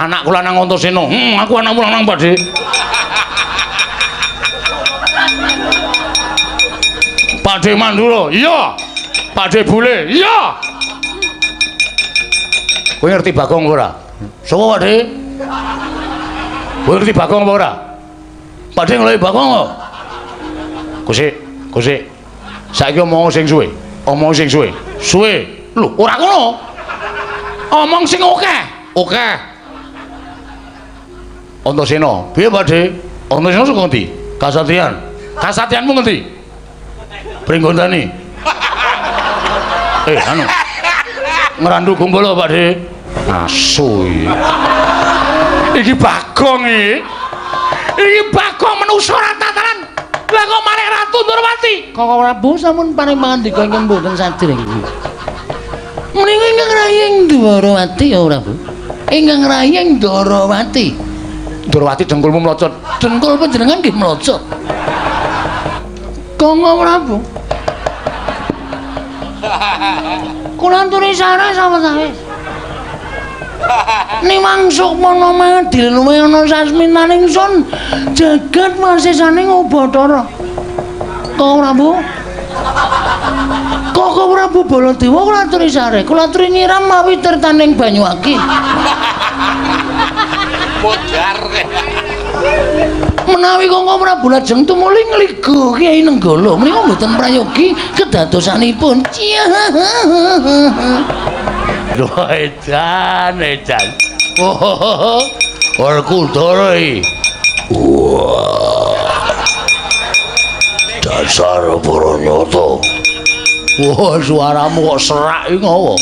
Anakku lanang Antasena. Aku anakmu lanang, Pakde. Pakde Mandura. Iya. Pakde Bule. Iya. Kowe ngerti Bagong ora? Sapa, Pakde? Kowe ngerti Bagong apa ora? Pakde ngeloki Bagong kok. Kusik, kusik. Saiki omong sing suwe. Omong sing suwe. Suwe. Lho, ora ngono. Omong sing akeh. Akeh. Antasena. Piye, Pakde? Antasena saka ngendi? Kasatriyan. Kasatriyanmu ngendi? Pringgondani. Anu. Ngrandu Gumbala, Pakde. Asu iki. Iki Bagong iki. Iki Bagong manusa ora tataran. Lah kok malah Ratu Ndorowati? Koko Prabu sampun paring pangandika ingkang boten sadèrèng. Menika ingkang rayeng Ndorowati ya Prabu. Ingkang rayeng Ndorowati. Ndorowati dengkulmu mlocot. Dengkul panjenengan nggih mlocot. Koko Prabu. Kula aturi sareh sawetawis. Niwang sukmana madil luwih ana sasmitaning sun jagat wasisaning Ubathara. Koko Prabu. Koko Prabu Baladewa kula aturi sareh, kula aturi nyiram mawi tirtaning banyu aki. Modar. Menawi Koko Prabu lajeng tumuli ngliga Kyai Nenggala menika mboten prayogi kedadosanipun. Lho edan, edan. Oh, Werkudara iki. Wah. Dasar Baranyata. Wah, suaramu kok serak iki ngopo?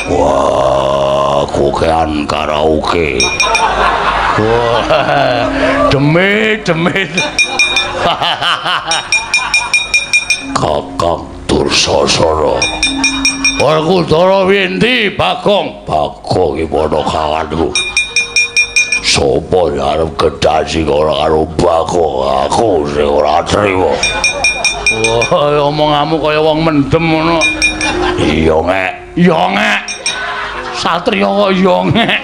Wah, kokean karaoke. Wah, demit, demit. Kakang Dursasana. Werkudara windi Bagong. Bagong iki padha kawanku. Sopo sing arep gedasi ora karo Bagong? Aku sing ora trima. Wah, omonganmu kaya wong mendem ngono. Iya ngek, iya ngek. Satriya kok iya ngek.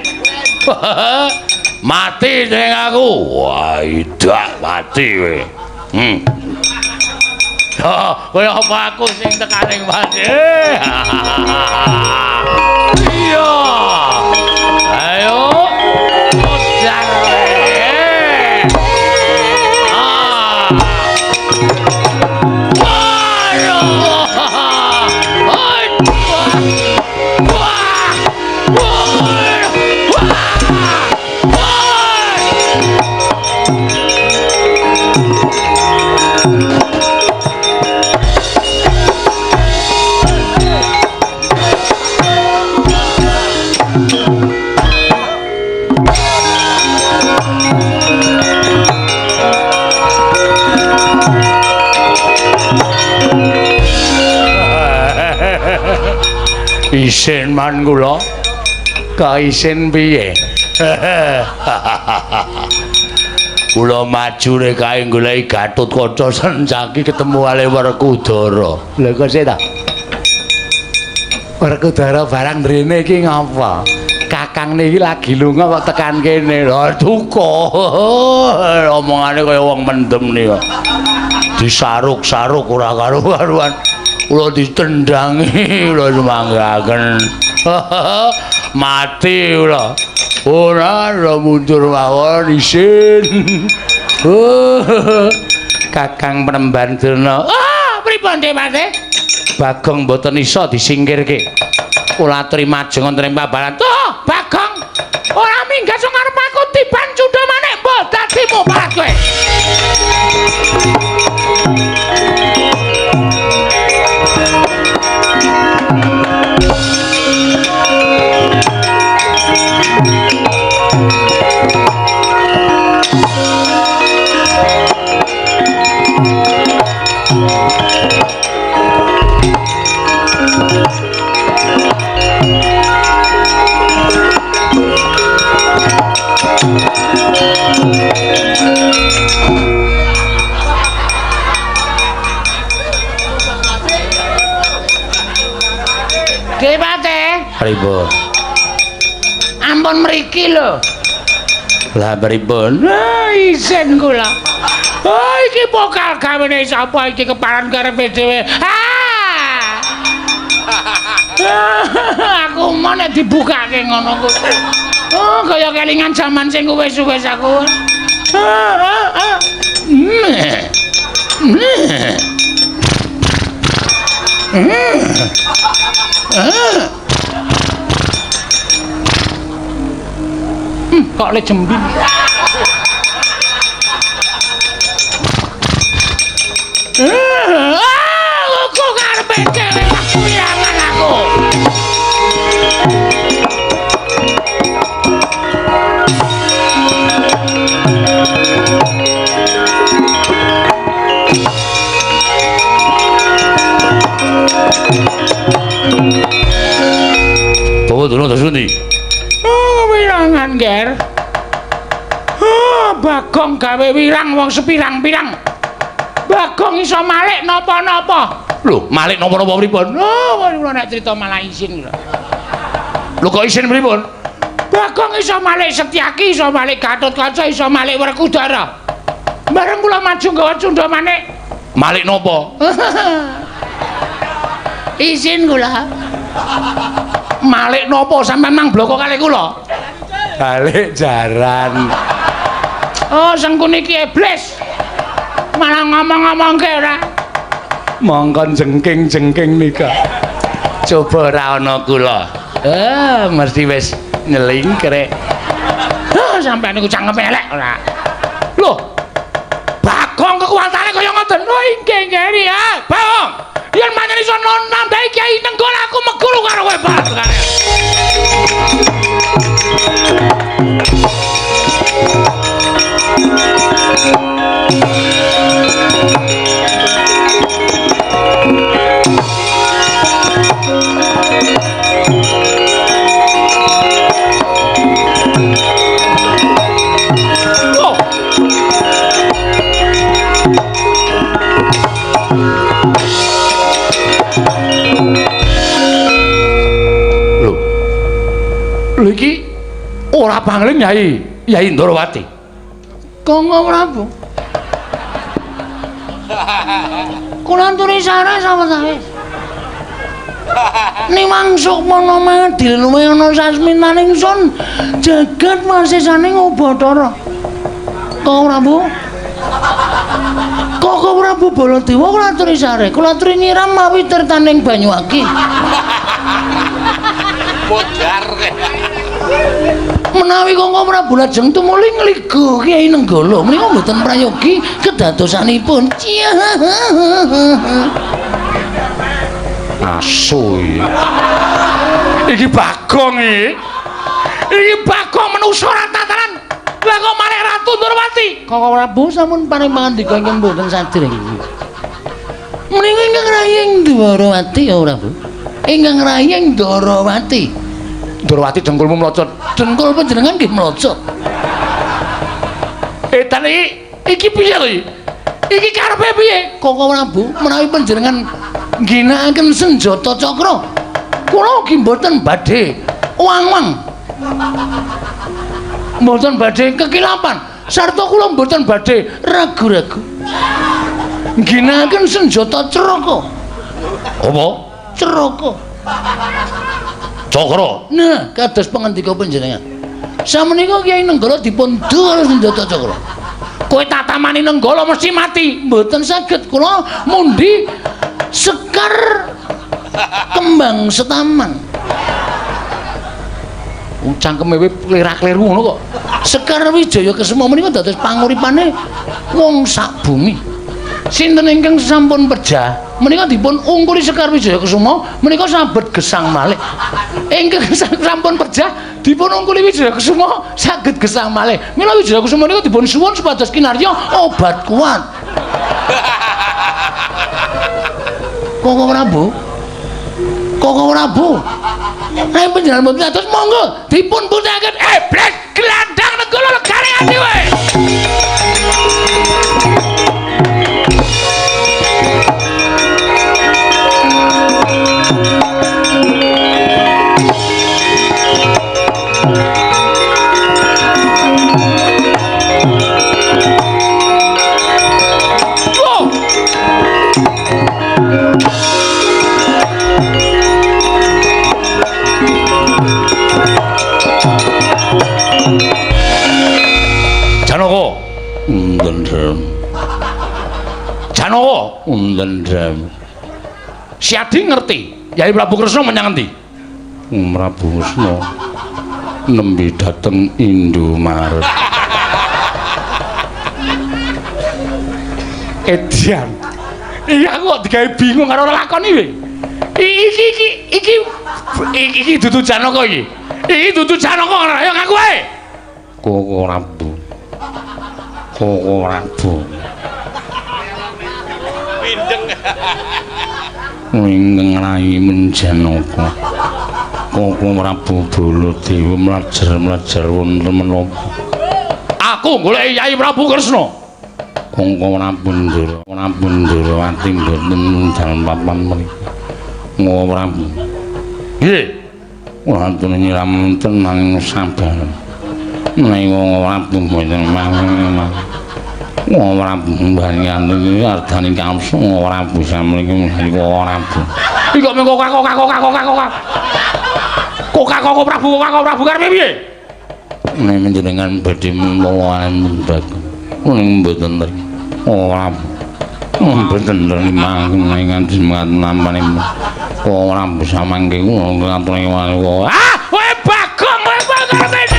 Mati sing aku. Wah, idak mati kowe. Oh, kaya apa aku sing tekaning mati. Iya. Ayo. Modar. Ah. Aduh. Wah. Wah. Wah. Wah. Isin man kula. Kaisin piye? Kula maju rek kae goleki Gatotkaca Sencaki ketemu kali Werkudara. Lha kok sik ta? Werkudara barang mrene iki ngapa? Kakang niki lagi lunga kok tekan kene. Lha duka. Omongane kaya wong mendem nika. Disaruk-saruk ora karu-karuan. Kula ditendangi, kula sumanggaken. Mati kula. Ora ora mundur mawon isin. Kakang Penemban Durna. Ah, pripun Dewate? Bagong mboten iso disingkirke. Kula aturi majeng wonten ing pabaran. Oh, Bagong. Ora minggat sing arep aku tiban cundha manik mbok dadi muparat kowe. Dewate, Pripun? Ampun mriki lho. Lah pripun? Isin kula. Oh, iki pokal gawene sapa iki keparan karepe dhewe. Ah! Aku mau nek dibukake ngono kuwi. Oh, kaya kelingan jaman sing wis-wis aku. Kok le jembin. Aku karepe dhewe wirangan aku. Bawa durung terus ndi? Oh, wirangan, Ger. Oh, Bagong gawe wirang wong sepirang-pirang. Bagong iso malik napa-napa. Lho, malik napa-napa pripun? Oh, kula nek crita malah isin kula. Lho kok isin pripun? Bagong iso malik Setyaki, iso malik Gatotkaca, iso malik Werkudara. Bareng kula maju nggawa cundha manik. Malik napa? Isin kula. Malik napa sampean mang bloko kalih kula? Balik jaran. Oh, Sengkuni iki iblis. Malah ngomong-ngomongke ora. Mongkon jengking-jengking nika. Coba ora ana kula. Mesti wis nyelingkrek. Heh, sampean niku cangkeme elek ora. Loh. Bagong kekuatane kaya ngoten. Oh, inggih nggih ya. Bagong. Yen pancen iso nambahi Kyai Nenggala aku meguru karo kowe bareng. Oh. Lho. Lho iki ora pangling Yai, Yai Ndorowati. Kanggo Prabu. Kula anturi sare sawetawis. Niwang sukmana madil luwih ana sasmitaning sun jagat wasisaning Ubathara. Kanggo Prabu. Kanggo Prabu Baladewa kula aturi sare, kula aturi nyiram mawi tirtaning banyu aki. Modar. Menawi Kangko Prabu lajeng tumuli ngliga Kyai Nenggala menika mboten prayogi kedadosanipun. Asu iki. Iki Bagong iki. Iki Bagong menungsa ora tataran. Lah kok malih Ratu Ndorowati? Kangko Prabu sampun paring pangandika ingkang mboten sadereng. Menika ingkang raying Ndorowati ya Prabu. Ingkang raying Ndorowati. Ndorowati dengkulmu mlocot. Dengkul panjenengan nggih mlocot. Edan iki iki piye to iki? Iki karepe piye? Kangko Prabu menawi panjenengan ngginakaken senjata cakra, kula ugi mboten badhe wang-wang. Mboten badhe kekilapan, sarta kula mboten badhe ragu-ragu. Ngginakaken senjata craka. Apa? Craka. Cakra. Nah, kados pangandika panjenengan. Samenika Kyai Nenggala dipun duwar senjata cakra. Kowe tatamani Nenggala mesti mati. Mboten saged kula mundi sekar kembang setaman. Wong cangkeme wae klerak-kleru ngono kok. Sekar Wijaya Kesuma menika dados panguripane wong sak bumi. Sinten ingkang sampun pejah menika dipun ungkuli Sekar Wijaya Kesuma menika sabet gesang malih. Ingkang sampun pejah dipun ungkuli Wijaya Kesuma saged gesang malih. Mila Wijaya Kesuma menika dipun suwun supados kinarya obat kuat. Kangko Prabu. Kangko Prabu. Nek panjenengan mboten atos monggo dipun putihake. Iblis gelandang Nenggala legane ati kowe. Wonten dalem. Janaka wonten dalem. Siadi ngerti Yai Prabu Kresna menyang endi? Prabu Kresna nembe dateng Indomaret. Edian. Iya aku kok digawe bingung karo lakon iki. Iki dudu Janaka iki. Iki dudu Janaka ayo ngaku ae. Koko Prabu. Koko Prabu. Pindeng. Ingkang rai Menjanaka. Koko Prabu Baladewa mlajar-mlajar wonten menapa? Aku goleki Yai Prabu Kresna. Koko Prabu Ndara, Prabu Ndarawati mboten dalem papan mriki. Koko Prabu. Nggih. Kula aturi nyiram wonten nanging sabar. Menawi Koko Prabu mboten mangke. Koko Prabu mbanyanten iki ardani kamsa Koko Prabu samriki menawi Koko Prabu. Iki kok mung kok kok kok kok kok. Kok Prabu kok Prabu karepe piye? Menawi jenengan badhe mlawan Bagong. Ning mboten mriki. Ora. Mboten mangke nganti nampane. Ora bisa mangke kula ngaturi. Ah, kowe Bagong, kowe karepe.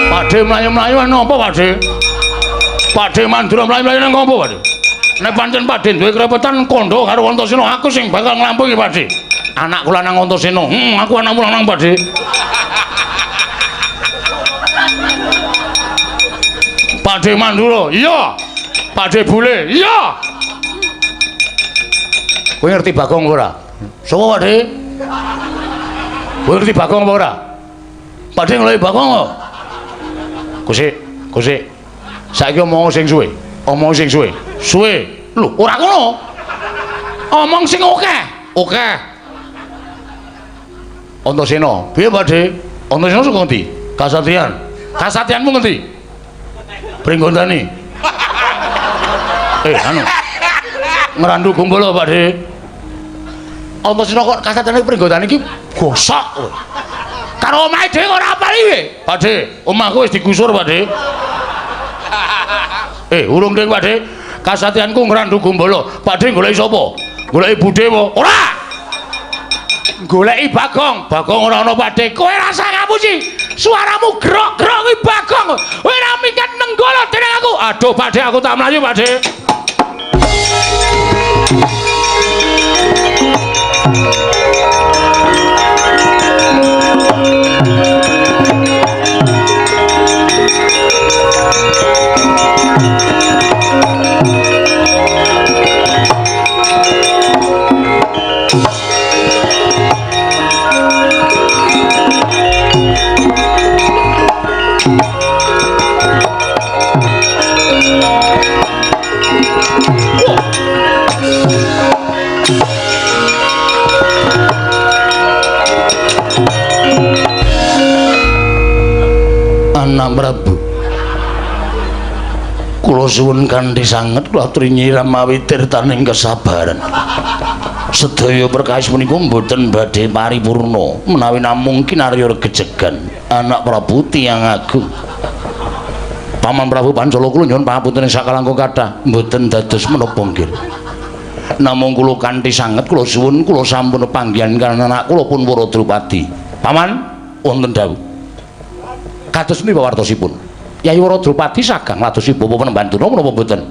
Pakde mlayu-mlayu napa Pakde? Pakde Mandura mlayu-mlayu nang apa Pakde? Nek pancen Pakde duwe kerepotan kandha karo Antasena aku sing bakal nglampungi Pakde. Anakku lanang Antasena. Aku anakmu lanang Pakde. Pakde Mandura, iya. Pakde Bule, iya. Kowe ngerti Bagong ora? Sopo Pakde? Kowe ngerti Bagong apa ora? Pakde ngeloki Bagong kok. Kusik, kusik. Saiki omong sing suwe, omong sing suwe. Suwe. Lho, ora ngono. Omong sing akeh, akeh. Antasena, piye Pakde? Antasena saka ngendi? Kasatriyan. Kasatriyanmu ngendi? Pringgondani. Anu. Ngrandu Gumbala, Pakde. Antasena kok kasatriyane Pringgondani iki gosok kowe. Karo omahe dhewe ora apal iki. Pakde, omahku wis digusur, Pakde. Urung ding, Pakde. Kasatriyanku Ngrandu Gumbala. Pakde goleki sapa? Goleki budhe apa? Ora. Goleki Bagong. Bagong ora ana, Pakde. Kowe rasa ngapusi. Suaramu grok-grok kuwi Bagong. Kowe ora minggat nenggala dening aku. Aduh, Pakde, aku tak mlayu, Pakde. Anak Prabu, kula suwun kanthi sanget kula aturi nyiram mawi tirtaning kesabaran. Sedaya perkawis punika mboten badhe paripurna menawi namung kinarya regejegan Anak Prabu tiyang agung. Paman Prabu Pancala kula nyuwun pangapunten ing sakalangkung kathah mboten dados menapa nggih. Namung kula kanthi sanget kula suwun kula sampun panggihan kaliyan anak kula pun Wara Drupadi. Paman wonten dawuh. Kados pundi pawartosipun? Yai Wara Drupadi sagang ladosi bapa Penemban Durna menapa mboten?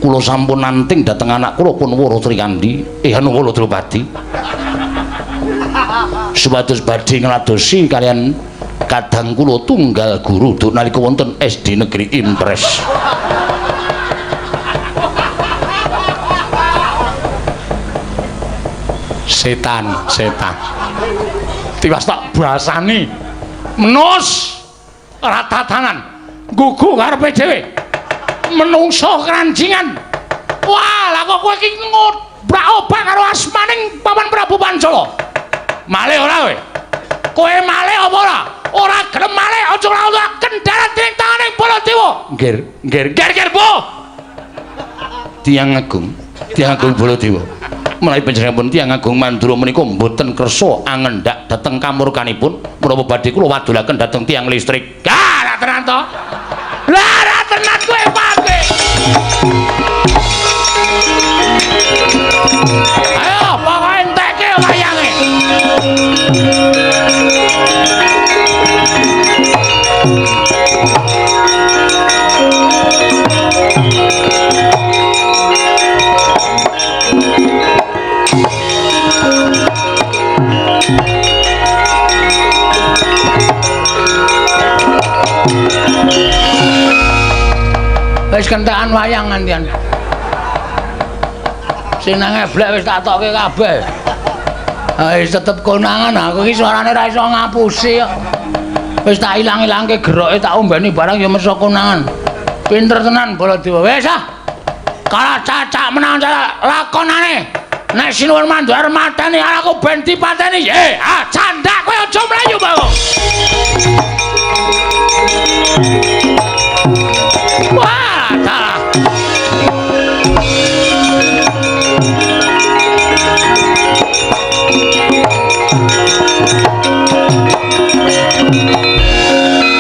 Kula sampun nanting dhateng anak kula pun Wara Trikandi, anu Wara Drupadi. Supados badhe ngladosi kaliyan kadang kula tunggal guru duk nalika wonten SD Negeri Impres. Setan, setan. Tiwas tak basani. Menus ratatanan gugu karepe dhewe menungso keranjingan. Wah, lah kok kowe iki ngobrak-obrak karo asmaning Paman Prabu Pancala. Malih ora kowe? Kowe Nggir, nggir, nggir, nggir, Bu. Tiyang agung, tiyang agung Baladewa. Menawi panjenenganipun tiyang agung Mandura menika mboten kersa angendak dhateng kamurkanipun, menapa badhe kula wadulaken dhateng tiyang listrik. Gah, ra tenan to? Lah, ra tenan kowe, Pak. Ayo, pokoke entekke wayange. Wis kentekan wayang ngantian. Sing nang eblek wis tak tokke kabeh. Wis tetep konangan aku iki suarane ra iso ngapusi kok. Wis tak ilang-ilangke geroke tak ombeni barang ya meso konangan. Pinter tenan Baladewa. Wis ah. Kalah cacak menang cacak lakonane. Nek Sinuwun Mandura mateni aku ben dipateni. Ah candak kowe aja mlayu, Bagong. Wah, salah.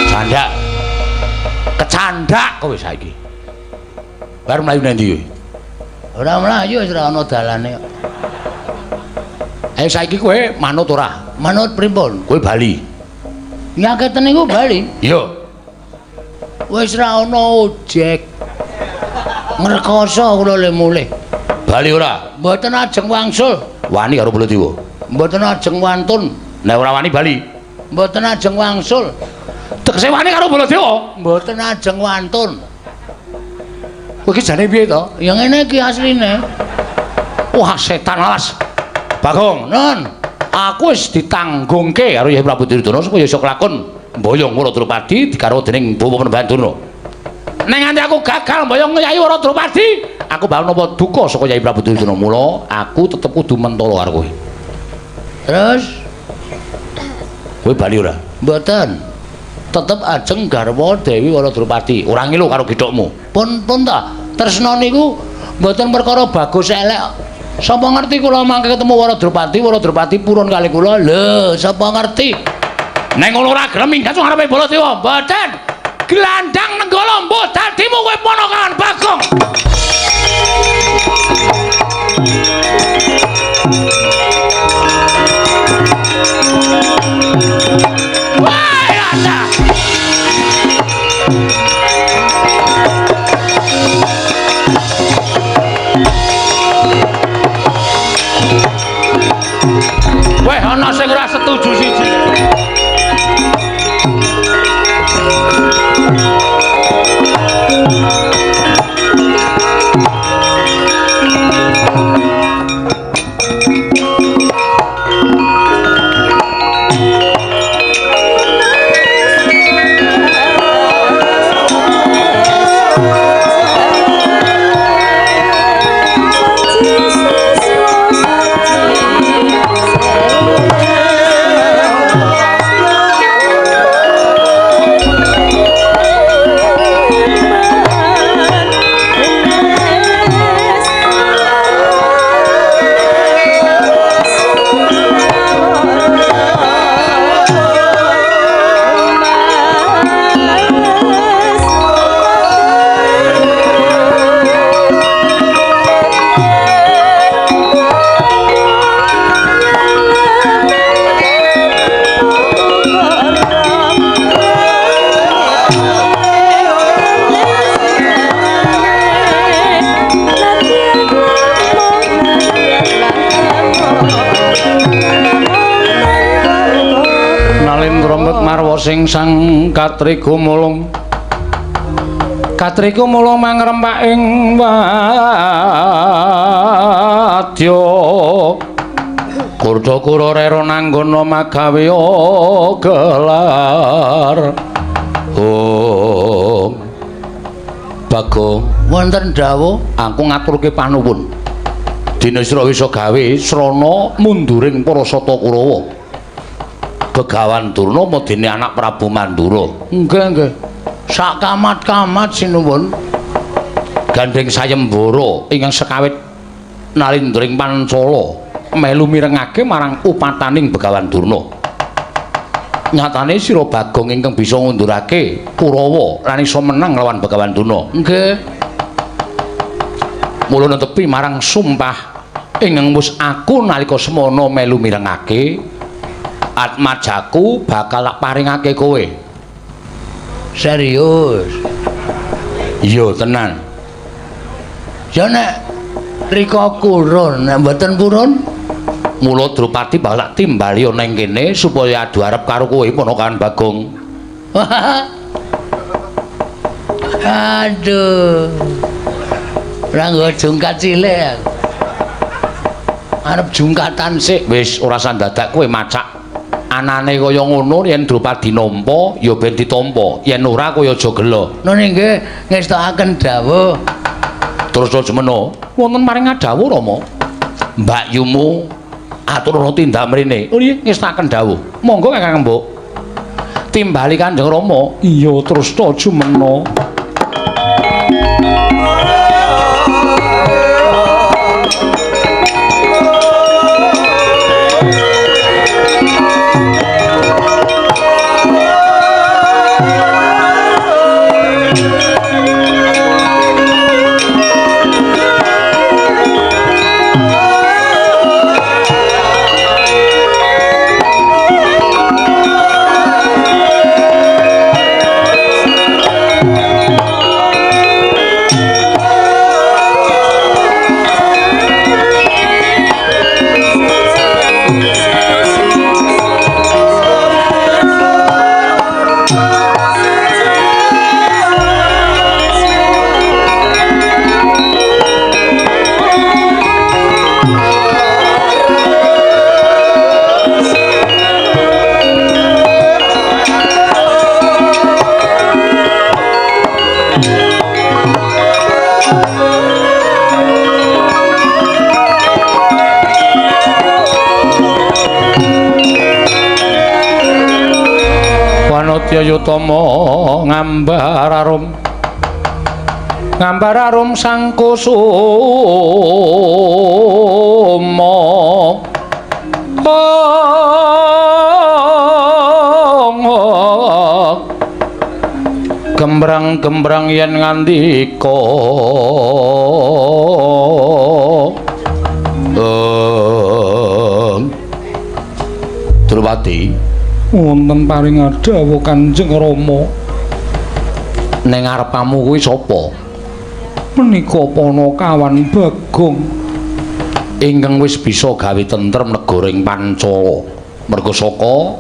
Candak. Kecandak kowe saiki. Bar mlayu nang ndi kowe? Ora mlayu wis ora ana dalane kok. Ayo saiki kowe manut ora? Manut pripun? Kowe bali. Nyaketen niku bali? Iya. Wis ra ana ojek. Ngrekoso kula le mulih. Bali ora? Mboten ajeng wangsul. Wani karo Baladewa. Mboten ajeng wantun. Nek ora wani bali. Mboten ajeng wangsul. Tegese wani karo Baladewa? Mboten ajeng wantun. Kowe iki jane piye to? Ya ngene iki asline. Wah, setan alas. Bagong, non, aku wis ditanggungke karo Yai Prabu Duryudana supaya iso kelakon mboyong Wara Drupadi digarwa dening Bapak Panembahan Durna. Nek nganti aku gagal mboyong Yai Wara Drupadi, aku bakal nampa duka saka Yai Prabu Duryudana. Mula aku tetep kudu mentolo karo kowe. Terus kowe bali ora? Mboten. Tetep ajeng garwa Dewi Wara Drupadi. Ora ngilu karo githokmu. Pun pun ta. Tresna niku mboten perkara bagus elek. Sapa ngerti kula mangke ketemu Wara Drupadi, Wara Drupadi purun kali kula. Lho, sapa ngerti? Nek ngono ora gelem minggat ngarepe Baladewa. Mboten. Glandang Nenggala mbuh dadimu kowe ponakan Bagong. Wah, ya. Weh, ana sing ora setuju siji. Sing sang katriku mulung katriku mulung mangrempak ing wadya kurda-kura rera nanggana magawe gelar. Om Bagong, wonten dawuh aku ngaturke panuwun. Dene sira wis gawe srana munduring para sata Kurawa. Begawan Durna madene anak Prabu Mandura. Nggih, nggih. Sak kamat-kamat sinuwun. Gandeng sayembara ingkang sekawit nalindring Pancala melu mirengake marang upataning Begawan Durna. Nyatane sira Bagong ingkang bisa ngundurake Kurawa lan iso menang lawan Begawan Durna. Nggih. Mula netepi marang sumpah ingkang wis aku nalika semana melu mirengake, atmajaku bakal tak paringake kowe. Serius? Iya tenan. Ya nek rika kurun, nek mboten purun, mula Drupadi bakal tak timbali ana ing kene supaya adu arep karo kowe ponakan Bagong. Aduh. Ora nggo jungkat cilik aku. Arep jungkatan sik wis ora usah dadak kowe macak. Anane kaya ngono yen Drupadi nampa ya ben ditampa, yen ora kowe aja gela. Nun inggih ngestokaken dawuh. Terus aja meno wonten maring dawuh Rama. Mbakyumu aturana tindak mrene. Oh iya ngestokaken dawuh. Monggo Kakang Mbok. Timbali Kanjeng Rama. Iya terus aja meno. Yutama ngambar arum, ngambar arum sang kusuma. Gembrang-gembrang yen ngandika. Drupadi wonten paring dawuh Kanjeng Rama. Ning ngarepamu kuwi sapa? Menika panakawan Bagong ingkang wis bisa gawe tentrem negara ing Pancala. Merga saka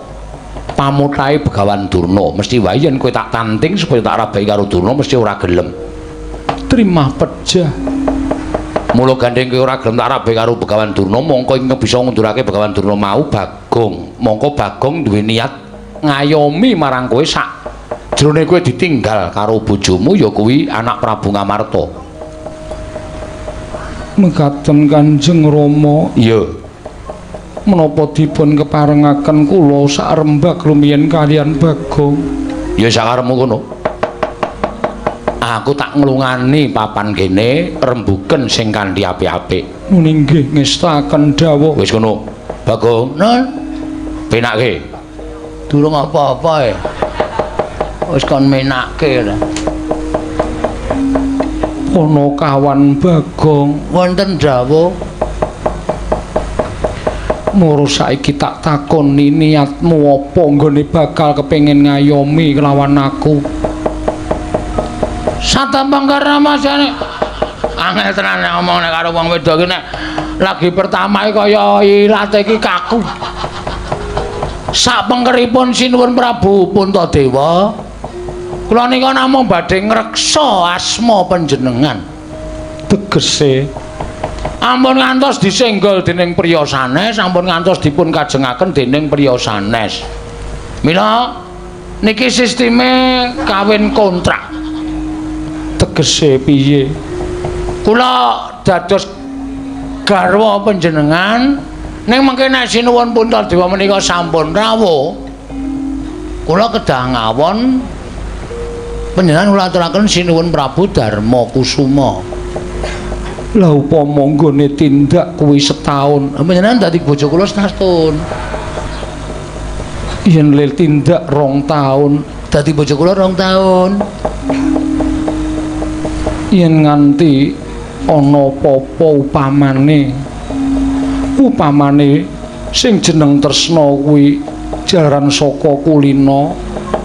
pamutahe Begawan Durna, mesti wae yen kowe tak tanting supaya tak rabai karo Durna mesti ora gelem. Trimah pejah. Mula gandeng kowe ora gelem tak rabai karo Begawan Durna, mongko ingkang bisa ngundurake Begawan Durna mau Bagong. Mongko Bagong duwe niat ngayomi marang kowe sak jrone kowe ditinggal karo bojomu ya kuwi anak Prabu Ngamarta. Mekaten Kanjeng Rama. Iya. Menapa dipun keparengaken kula sak rembag rumiyin kalian Bagong? Ya sakarepmu kono. Aku tak nglungani papan kene rembuken sing kanthi apik-apik. Nun inggih ngestaken dawuh. Wis kono. Bagong. Nun penake. Durung apa-apa ya. Wis kon menake lah. Panakawan Bagong wonten dawuh. Muru saiki tak takoni niatmu apa nggone bakal kepengin ngayomi kelawan aku? Satampang karamasane. Angel tenan nek omong nek karo wong wedok iki nek lagi pertama iki kaya ilate iki kaku. Sak pengkeripun Sinuwun Prabu Puntadewa, kula nika namung badhe ngreksa asma panjenengan. Tegese ampun ngantos disenggol dening priya sanes, ampun ngantos dipun kajengaken dening priya sanes. Mila niki sisteme kawin kontrak. Tegese piye? Kula dados garwa panjenengan ning mengke nek Sinuwun Puntadewa menika sampun rawuh, kula kedah ngawon Panjenengan kula aturaken sinuwun Prabu Darma Kusuma. Lah upama nggone tindak kuwi setahun, panjenengan dadi bojo kula setahun. Yen le tindak 2 taun, dadi bojo kula 2 taun. Yen nganti ana apa-apa upamane sing jeneng tresna kuwi jalaran saka kulina,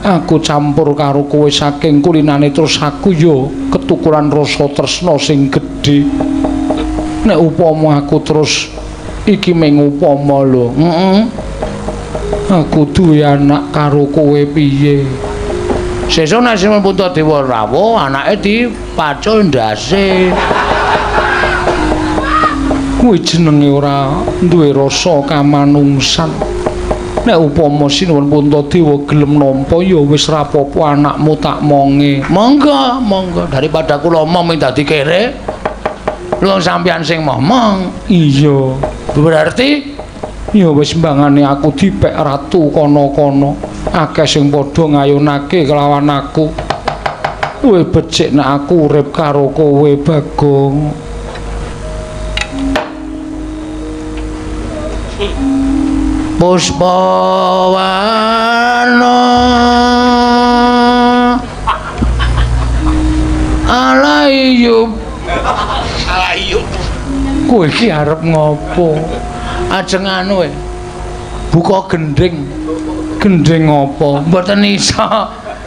aku campur karo kowe saking kulinane terus aku ya ketukuran rasa tresna sing gedhe. Nek upama aku terus iki mung upama lho, aku duwe anak karo kowe piye? Sesuk nek Sinuwun Puntadewa rawuh, anake dipacul ndase. Kuwi jenenge ora duwe rasa kamanungsan. Nek upama Sinuwun Puntadewa gelem nampa ya wis ra apa-apa, anakmu tak monge. Monggo, monggo, daripada kula omong dadi kere. Lho sampeyan sing momong. Iya. Berarti ya wis mbangane aku dipek ratu kono-kono. Akeh sing padha ngayunake kelawan aku. Kowe becik nek aku urip karo kowe, Bagong. Puspawana alayub. Alayub. Kowe iki arep ngopo? Ajeng anu buka gendhing. Gendhing apa? Mboten iso.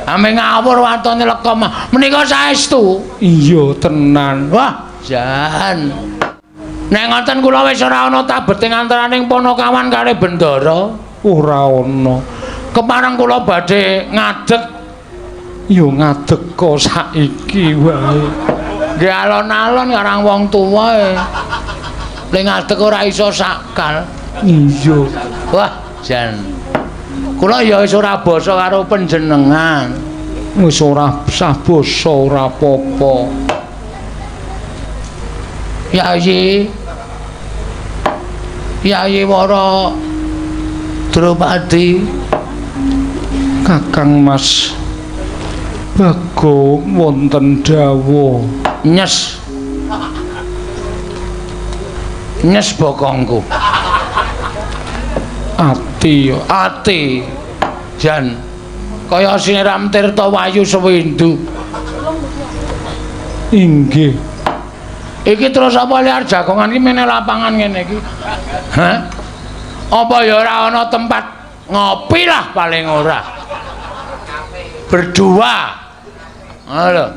Ame ngawur watone lekom. Menika saestu. Iya tenan. Wah, jan. Nek ngoten kula wis ora ana tabeting antaraning Panakawan kalih Bendara. Ora ana. Kepareng kula badhe ngadeg. Ya ngadeg kok saiki wae. Nggih alon-alon karang wong tuwa e. Nek ngadeg ora iso sakal. Iya. Wah, jan. Kula ya wis ora basa karo panjenengan. Wis ora sah basa ora apa-apa. Yayi. Yayi Wara Drupadi. Kakang Mas Bagong wonten dawuh. Nyes. Nyes bokongku. Ati, ati. Jan kaya siram tirta wayu sewindu. Inggih. Iki terus apa liar jagongan iki mene lapangan ngene iki? Hah? Apa ya ora ana tempat ngopi lah paling ora. Berdua. Ngono lho.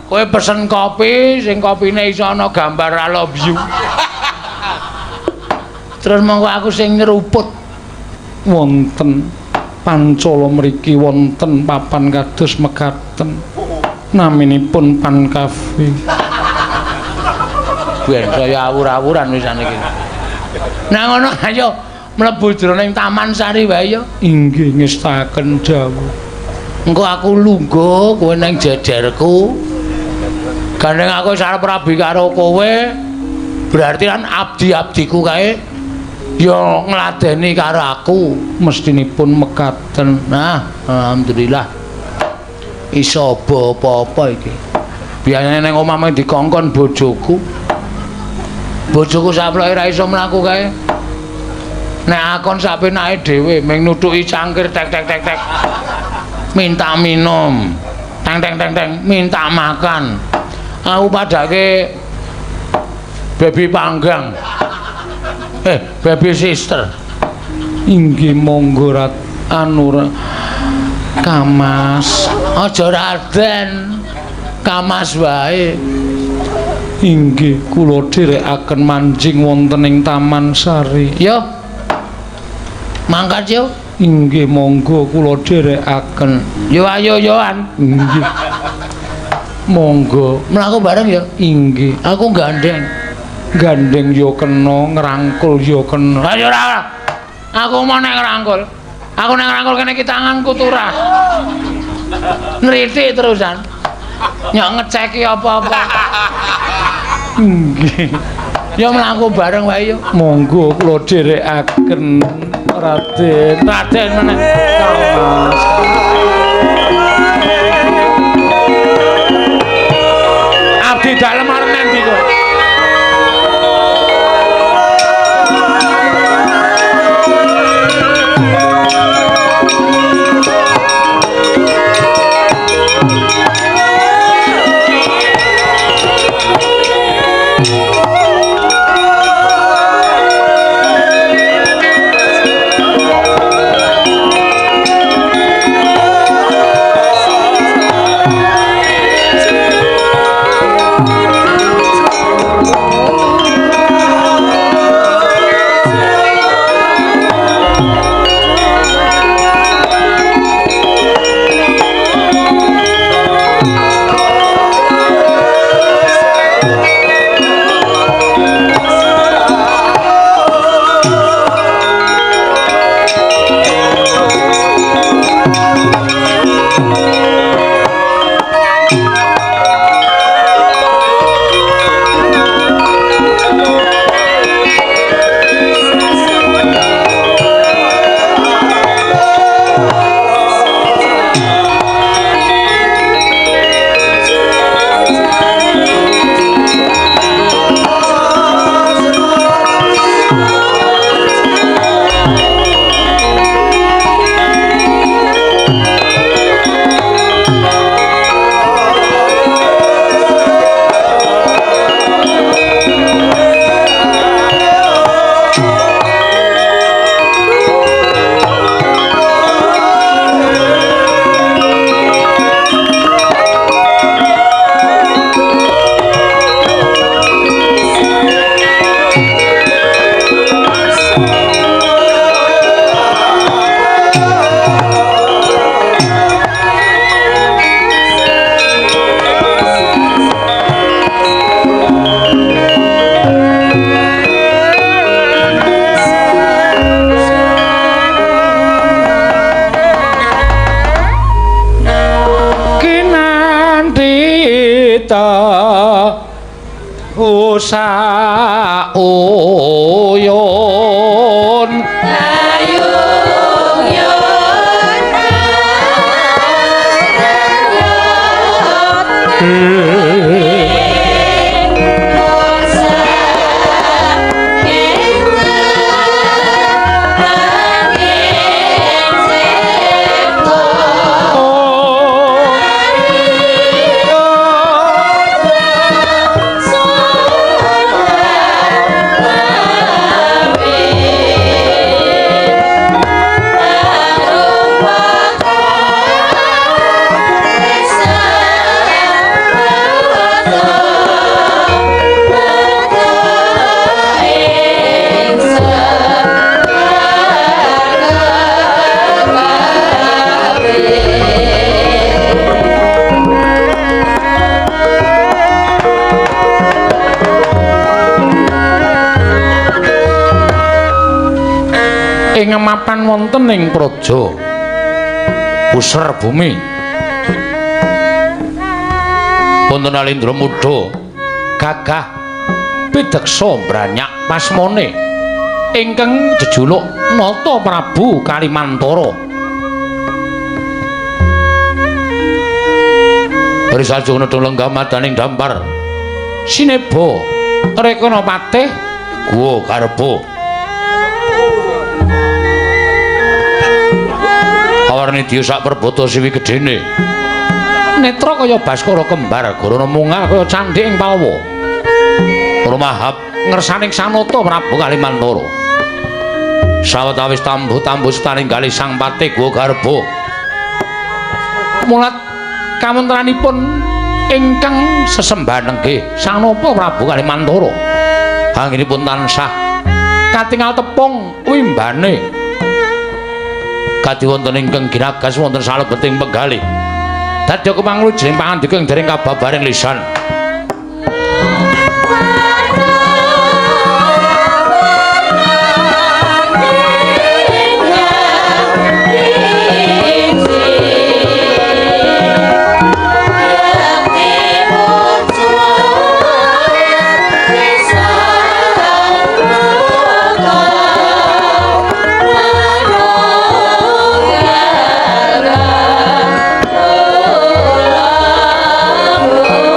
Kowe pesen kopi sing kopine iso ana gambar I love you. Terus monggo aku sing nyeruput. Wonten pancala mriki wonten papan kados mekaten. Naminipun Pan Cafe. Ben saya awur-awuran wisan iki. Nah ngono ayo mlebu jroning Taman Sari wae ya. Inggih ngestaken dawuh. Engko aku lungguh kowe nang jejerku. Gandeng aku wis arep rabi karo kowe, berarti kan abdi-abdiku kae ya ngladeni karo aku. Mestinipun mekaten. Nah, alhamdulillah. Iso apa-apa iki. Biasane nang omah mung dikongkon bojoku. Bojoku saploke ra iso mlaku kae. Nek akon sapenake dhewe mung nutuki cangkir tek tek tek tek. Minta minum. Teng teng teng teng minta makan. Aku padake baby panggang. Baby sister. Inggih monggo rat anu Kamas. Aja Raden. Kamas wae. Inggih kula dherekaken manjing wonten ing Taman Sari. Yo. Mangkat yo. Inggih monggo kula dherekaken. Yo ayo yoan. Inggih. Monggo mlaku bareng ya. Inggih. Aku gandeng. Gandeng yo kena, ngrangkul yo kena. Lah yo ora. Aku mau nek ngrangkul. Aku nek ngrangkul kene iki tanganku turah. Nritik terusan. Nyok ngeceki apa-apa. Nggih. Ya mlaku bareng wae yo. Monggo kula dherekaken Raden. Raden meneh. Kamas. Abdi dalem arep nendi kowe? Uyun ayung yun Ing mapan wonten ing praja Puser bumi wonten Alindra muda gagah pideksa mbranyak pasmone ingkang jejuluk Nata Prabu Kalimantara. Risajung nedhung lenggah madaning dampar sineba rekana patih guwa garba awarni diya sak perbata siwi gedene netra kaya Baskara kembar gorona mungal kaya candhi ing Palwa rumahap ngersaning Sanata Prabu Kalimantara sawetawis tambuh-tambuh setaning sang patih guwa garba mulat kawontenanipun ingkang sesembahan nenggih Sanapa Prabu Kalimantara anggenipun tansah katingal tepung wimbane kadi wonten ingkang ginagas wonten salebeting penggalih dadi kemanglu jroning pangandika ing dereng kababaring lisan.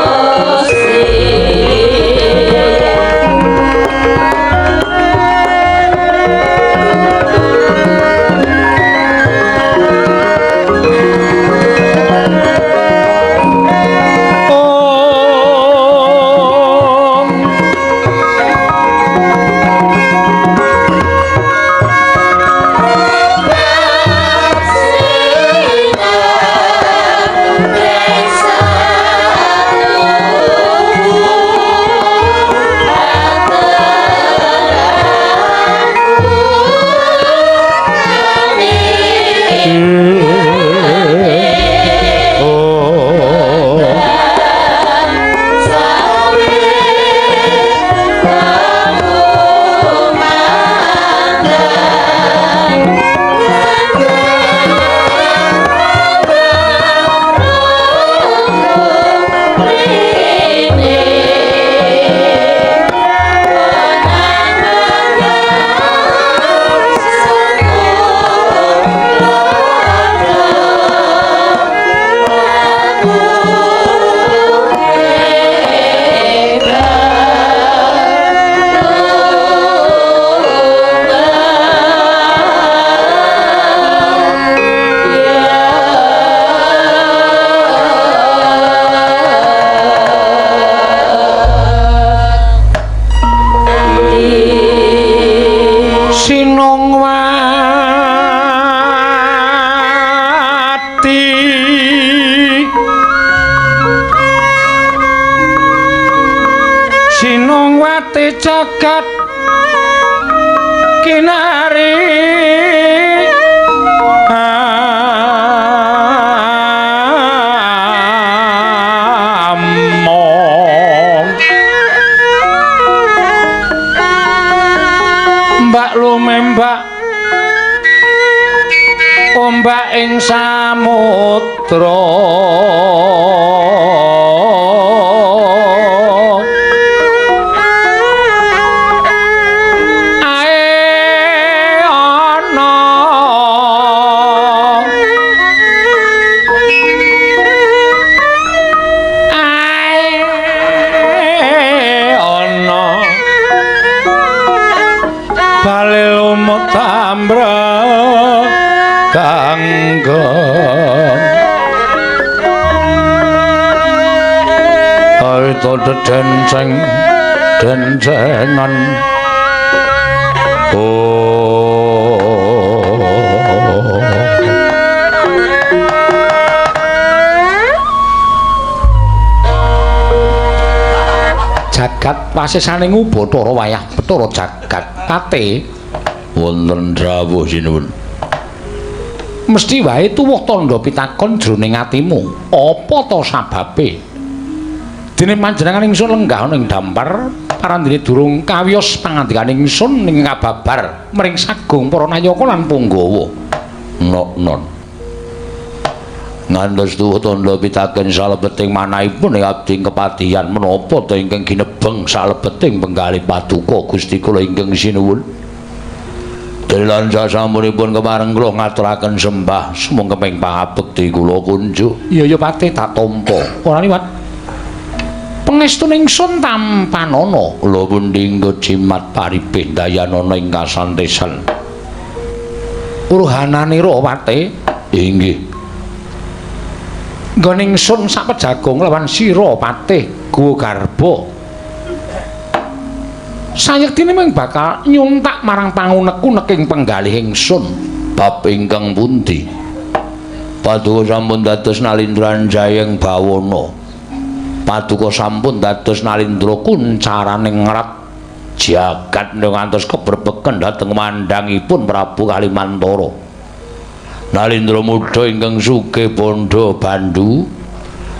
Oh. Jagat kinari among mbak lumembak ombak ing samudra ae ana ae ana bale lumut ambrek ganggeng aito dedenceng dencengan oh jagat pasisane Bathara wayah Bathara jagat pate wonten dawuh sinuwun. Mesti wae tuwuh tandha pitakon jroning atimu. Apa ta sababe? Dene panjenengan ingsun lenggah ana ing dampar parandene durung kawiyos pangandikan ingsun ing kababar mring sagung para nayaka lan punggawa. Nok-non. Ngantos tuwuh tandha pitaken salebeting manahipun ing abdi kepatihan menapa ta ingkang ginebeng salebeting penggalih paduka Gusti kula ingkang sinuwun. Lan sasampunipun kemareng kula ngaturaken sembah sumangkeping pangabekti kula kunjuk. Iya ya pate tak tampa. Ora liwat. Pangestune ingsun tampanana. Kula pundi nggo jimat paribih dayanana ing kasantesan. Uruhananira pate. Inggih. Nggon ingsun sak pejagung lawan sira patih Guwa Garba. Sayektine mung bakal nyuntak marang pangunek-uneking penggalih ingsun. Bab ingkang pundi? Paduka sampun dados Nalindra Jayeng Bawana. Paduka sampun dados Nalindra kuncaraning ngrat jagat ngantos kebrebeken dhateng mandhangipun Prabu Kalimantara. Nalindra muda ingkang sugih bandha bandu,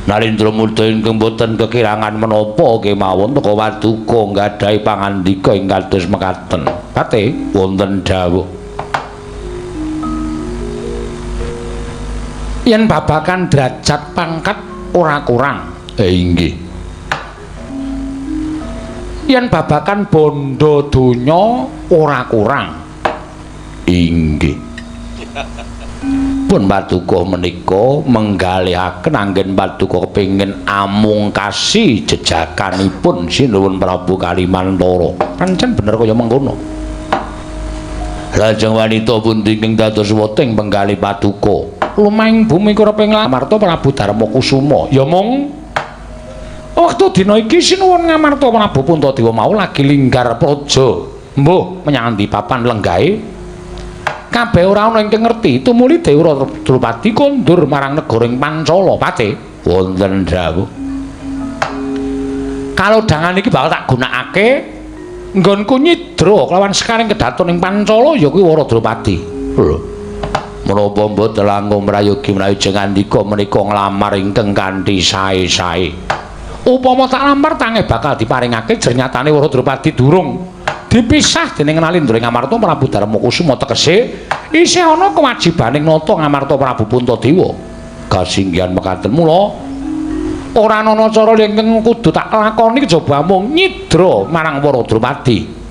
Nalindra muda ingkang boten kekirangan menapa kemawon teka paduka nggadahi pangandika ing kados mekaten. Pate wonten dawuh. Yen babakan derajat pangkat ora kurang. Inggih. Yen babakan bondo donya ora kurang. Inggih. Pun paduka menika menggalihaken anggen paduka kepengin amungkasi jejakanipun sinuwun Prabu Kalimantara. Pancen bener kaya mengkono. Lajeng wanita pundi ingkang dados weting penggalih paduka? Lumahing bumi kureping Ngamarta Prabu Darma Kusuma. Ya mung wektu dina iki sinuwun Ngamarta Prabu Puntadewa mau lagi linggar praja. Mbuh menyang endi papan lenggahe? Kabeh ora ana ingkang ngerti, tumuli Dewi Drupadi kondur marang negara ing Pancala. Pate wonten dawuh. Kalodhangan iki bakal tak gunakake nggonku nyidra kelawan sekaring kedaton ing Pancala ya kuwi Wara Drupadi. Lho. Menapa mboten langkung prayogi menawi jengandika menika nglamar ingkang kanthi sae-sae. Upama tak lamar tange bakal diparingake jernyatane Wara Drupadi durung dipisah dening Nalindra Ngamarta Prabu Darma Kusuma, tegese isih ana kewajibaning nata Ngamarta Prabu Puntadewa. Kasinggihan mekaten mula ora ana cara ingkang kudu tak lakoni kejaba mung nyidra marang Wara Drupadi.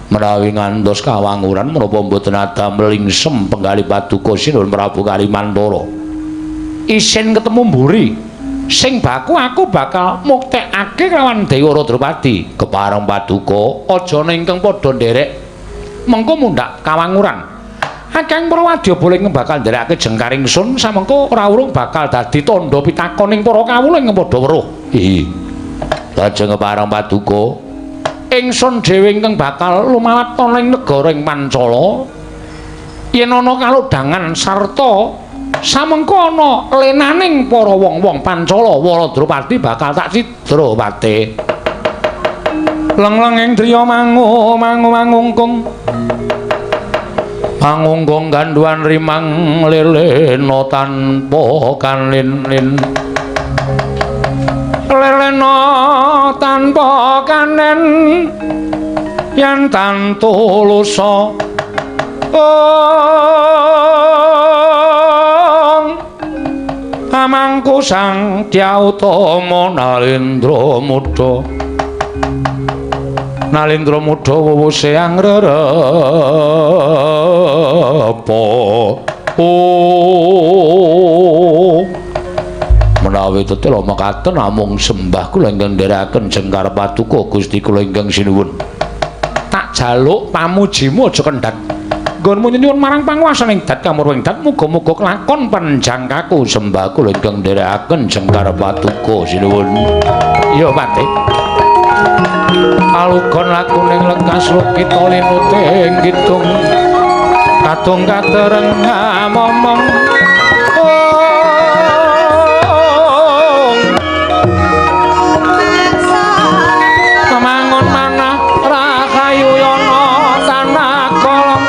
Menawi ngantos kawanguran menapa mboten adamel lingsem penggalih paduka sinuwun Prabu Kalimantara. Isin ketemu mburi sing baku aku bakal muktekake lawan Dewi Wara Drupadi. Kepareng paduka aja ingkang padha nderek mengko mundhak kawanguran. Akeh para wadyabala ingkang bakal nderekake jengkar ingsun samengko ora urung bakal dadi tandha pitakoning para kawula ingkang padha weruh. Ihi. Lajeng kepareng paduka ingsun dhewe ingkang bakal lumawat ana ing negara ing Pancala. Yen ana kalodhangan sarta samengko ana lenaning para wong-wong Pancala, Wara Drupadi bakal tak cidra pate. Leng-lenging driya mangu mangu mangungkung. Pangungkung ganduan rimang lelena tanpa kanin-nin. Lelena tanpa kanen yen tantu lusa. Amangku Sang Dyah Utama Nalendra Muda. Nalendra Muda wuwuse angrerepa. Oh. Menawi tetela mekaten namung sembah kula ingkang nderekaken jengkar paduka Gusti kula ingkang sinuwun. Tak jaluk pamujimu aja kendhat. Nggonmu nyuwun marang panguwasaning dat kamurwing dat muga-muga kelakon panjangkaku sembah kula ingkang nderekaken jengkar paduka sinuwun. Ya Patih. Alugon lakuning lekas lukita linuting kidung kadung katereng momong. Mangun manah rahayu yana tanah kolong.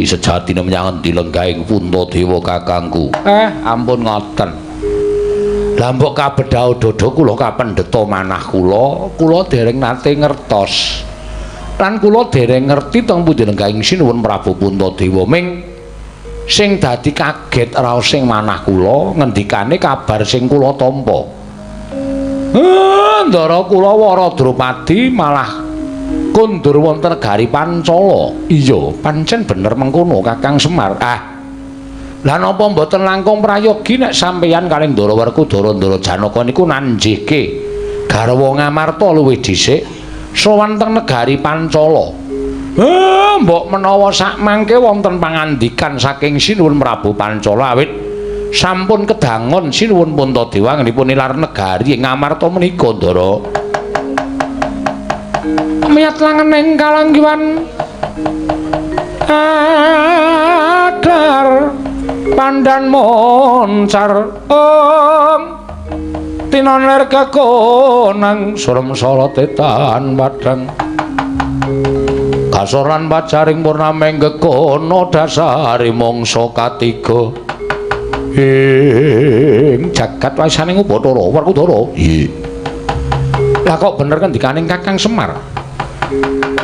Sejatine menyang endi lenggahing Puntadewa kakangku? Ampun ngoten. Lah mbok kabedhao dada kula kapendheta manah kula, kula dereng nate ngertos. Lan kula dereng ngerti teng pundi lenggahing Sinuwun Prabu Puntadewa. Ming sing dadi kaget raos sing manah kula ngendikane kabar sing kula tampa. Ndara kula Wara Drupadi malah kondur wonten negari Pancala. Iya, pancen bener mengkono Kakang Semar. Lah napa mboten langkung prayogi nek sampeyan kalih Ndara Werkudara Ndara Janaka niku nanjihke garwa Ngamarta luwih dhisik sowan teng negari Pancala. Mbok menawa sakmangke wonten pangandikan saking Sinuwun Prabu Pancala awit sampun kedangon Sinuwun Puntadewa anggenipun nilar negari Ngamarta menika, Ndara. Miyat langening kalanggiwan agar pandan moncar om tinon ler kekonang surem sorote tan padang kasoran pacaring purnameng gekono dasari mangsa katiga ing jagat wasaning Upacara Werkudara. Iya. Lah kok bener ngendikaning Kakang Semar?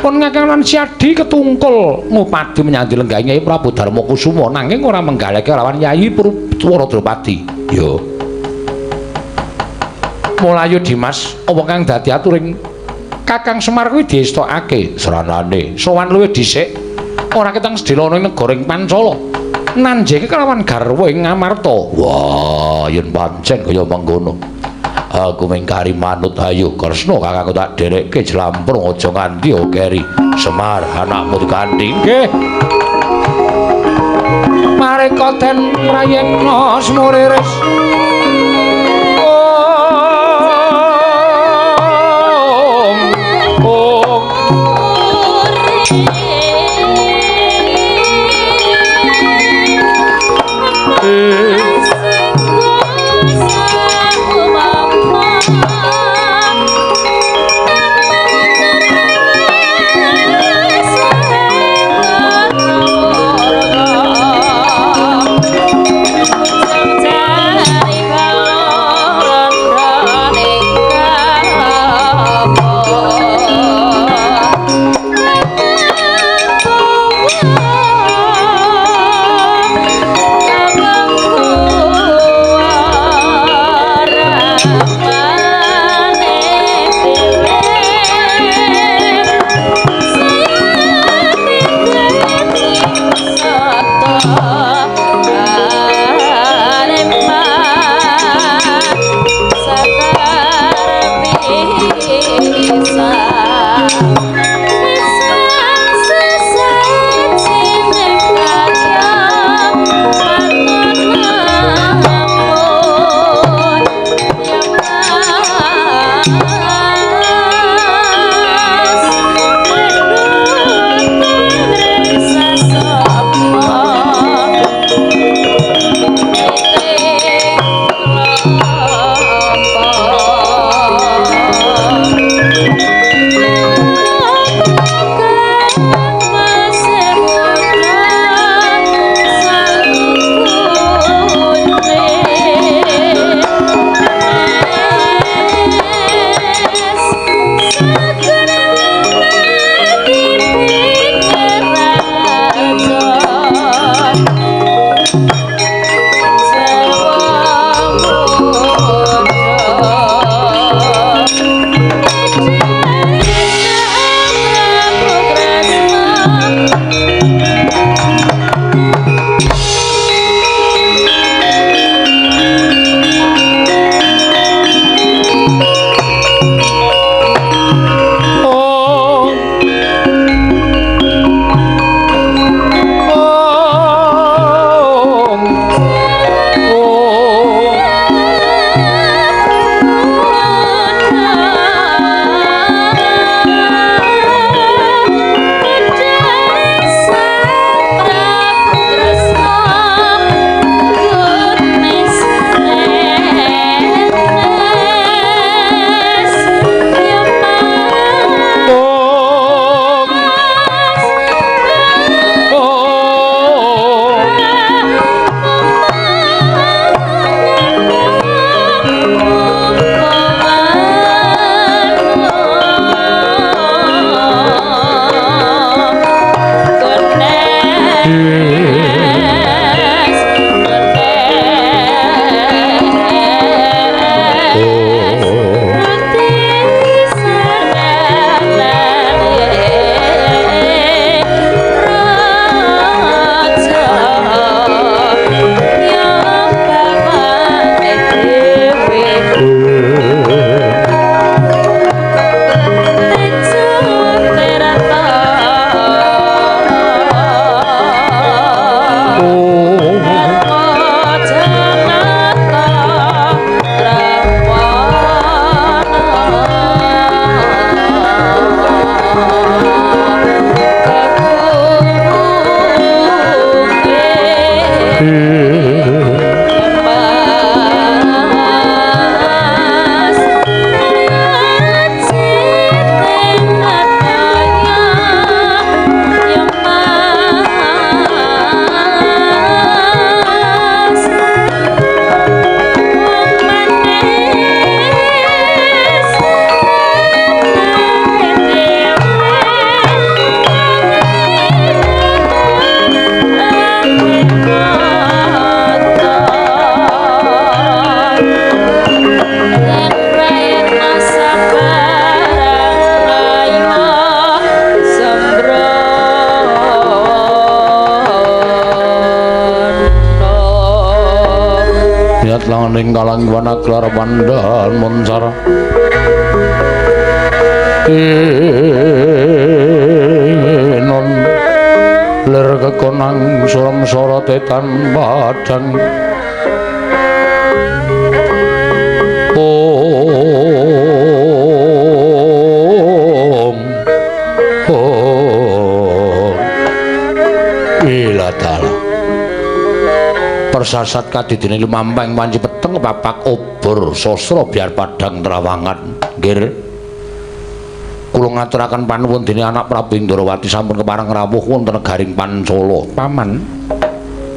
Pun Kakang lan Siadi ketungkul ngupadi menyang dilenggahi Nyai Prabu Darmakusuma nanging ora menggaleke lawan Yayi Purwara Drupadi. Ya. Mulayu Dimas, apa kang dadi aturing Kakang Semar kuwi diestokake sranane sowan luwih dhisik ora ketang sedhela ana ing negara ing Pancala. Nanjeke kelawan garwa ing Ngamarta. Wah, yen pancen kaya mengkono. Aku mengkari manut ayo Kresna kakangku tak derekke jlamprung aja nganti keri. Semar anakmu dikanthi. Nggih. Mareka den prayekna semuriris. Om. Om. Niat langaning kalang wanaglar pandan moncar non ler kekonang suram sorote tan padang om om ilatala persasat kadidine lumampang wanci peteng papak obor sastra biar padang trawangan. Nggih, kula ngaturaken panuwun dene anak Prabu Indrawati sampun kepareng rawuh wonten negaring Pancala. Paman,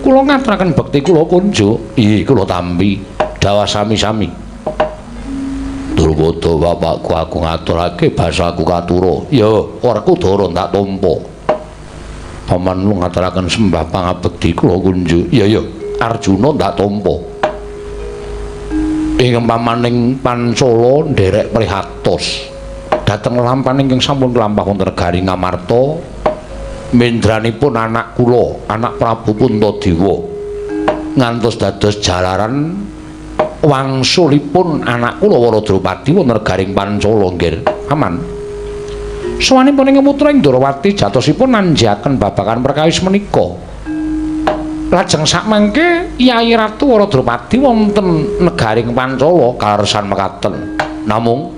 kula ngaturaken bekti kula kunjuk. Iya, kula tampi dawah sami-sami. Durwada bapakku aku ngaturake basaku katura. Ya, Werkudara tak tampa. Paman ngaturaken sembah pangabekti kula kunjuk. Iya, ya. Arjuna ndak tampa. Ingkang pamaning Pancala nderek prihatos dhateng lampan ingkang sampun lampah wonten negari Ngamarta mendranipun anak kula, anak Prabu Puntadewa, ngantos dados jalaran wangsulipun anak kula Waradropati wonten negaring Pancala. Nggih, paman. Sowanipun ingkang putra Indrawati jatosipun nanjaken babagan perkawis menika. Lajeng sakmangke Yayi Ratu Waradropati wonten negaring Pancala kalersan mekaten. Namung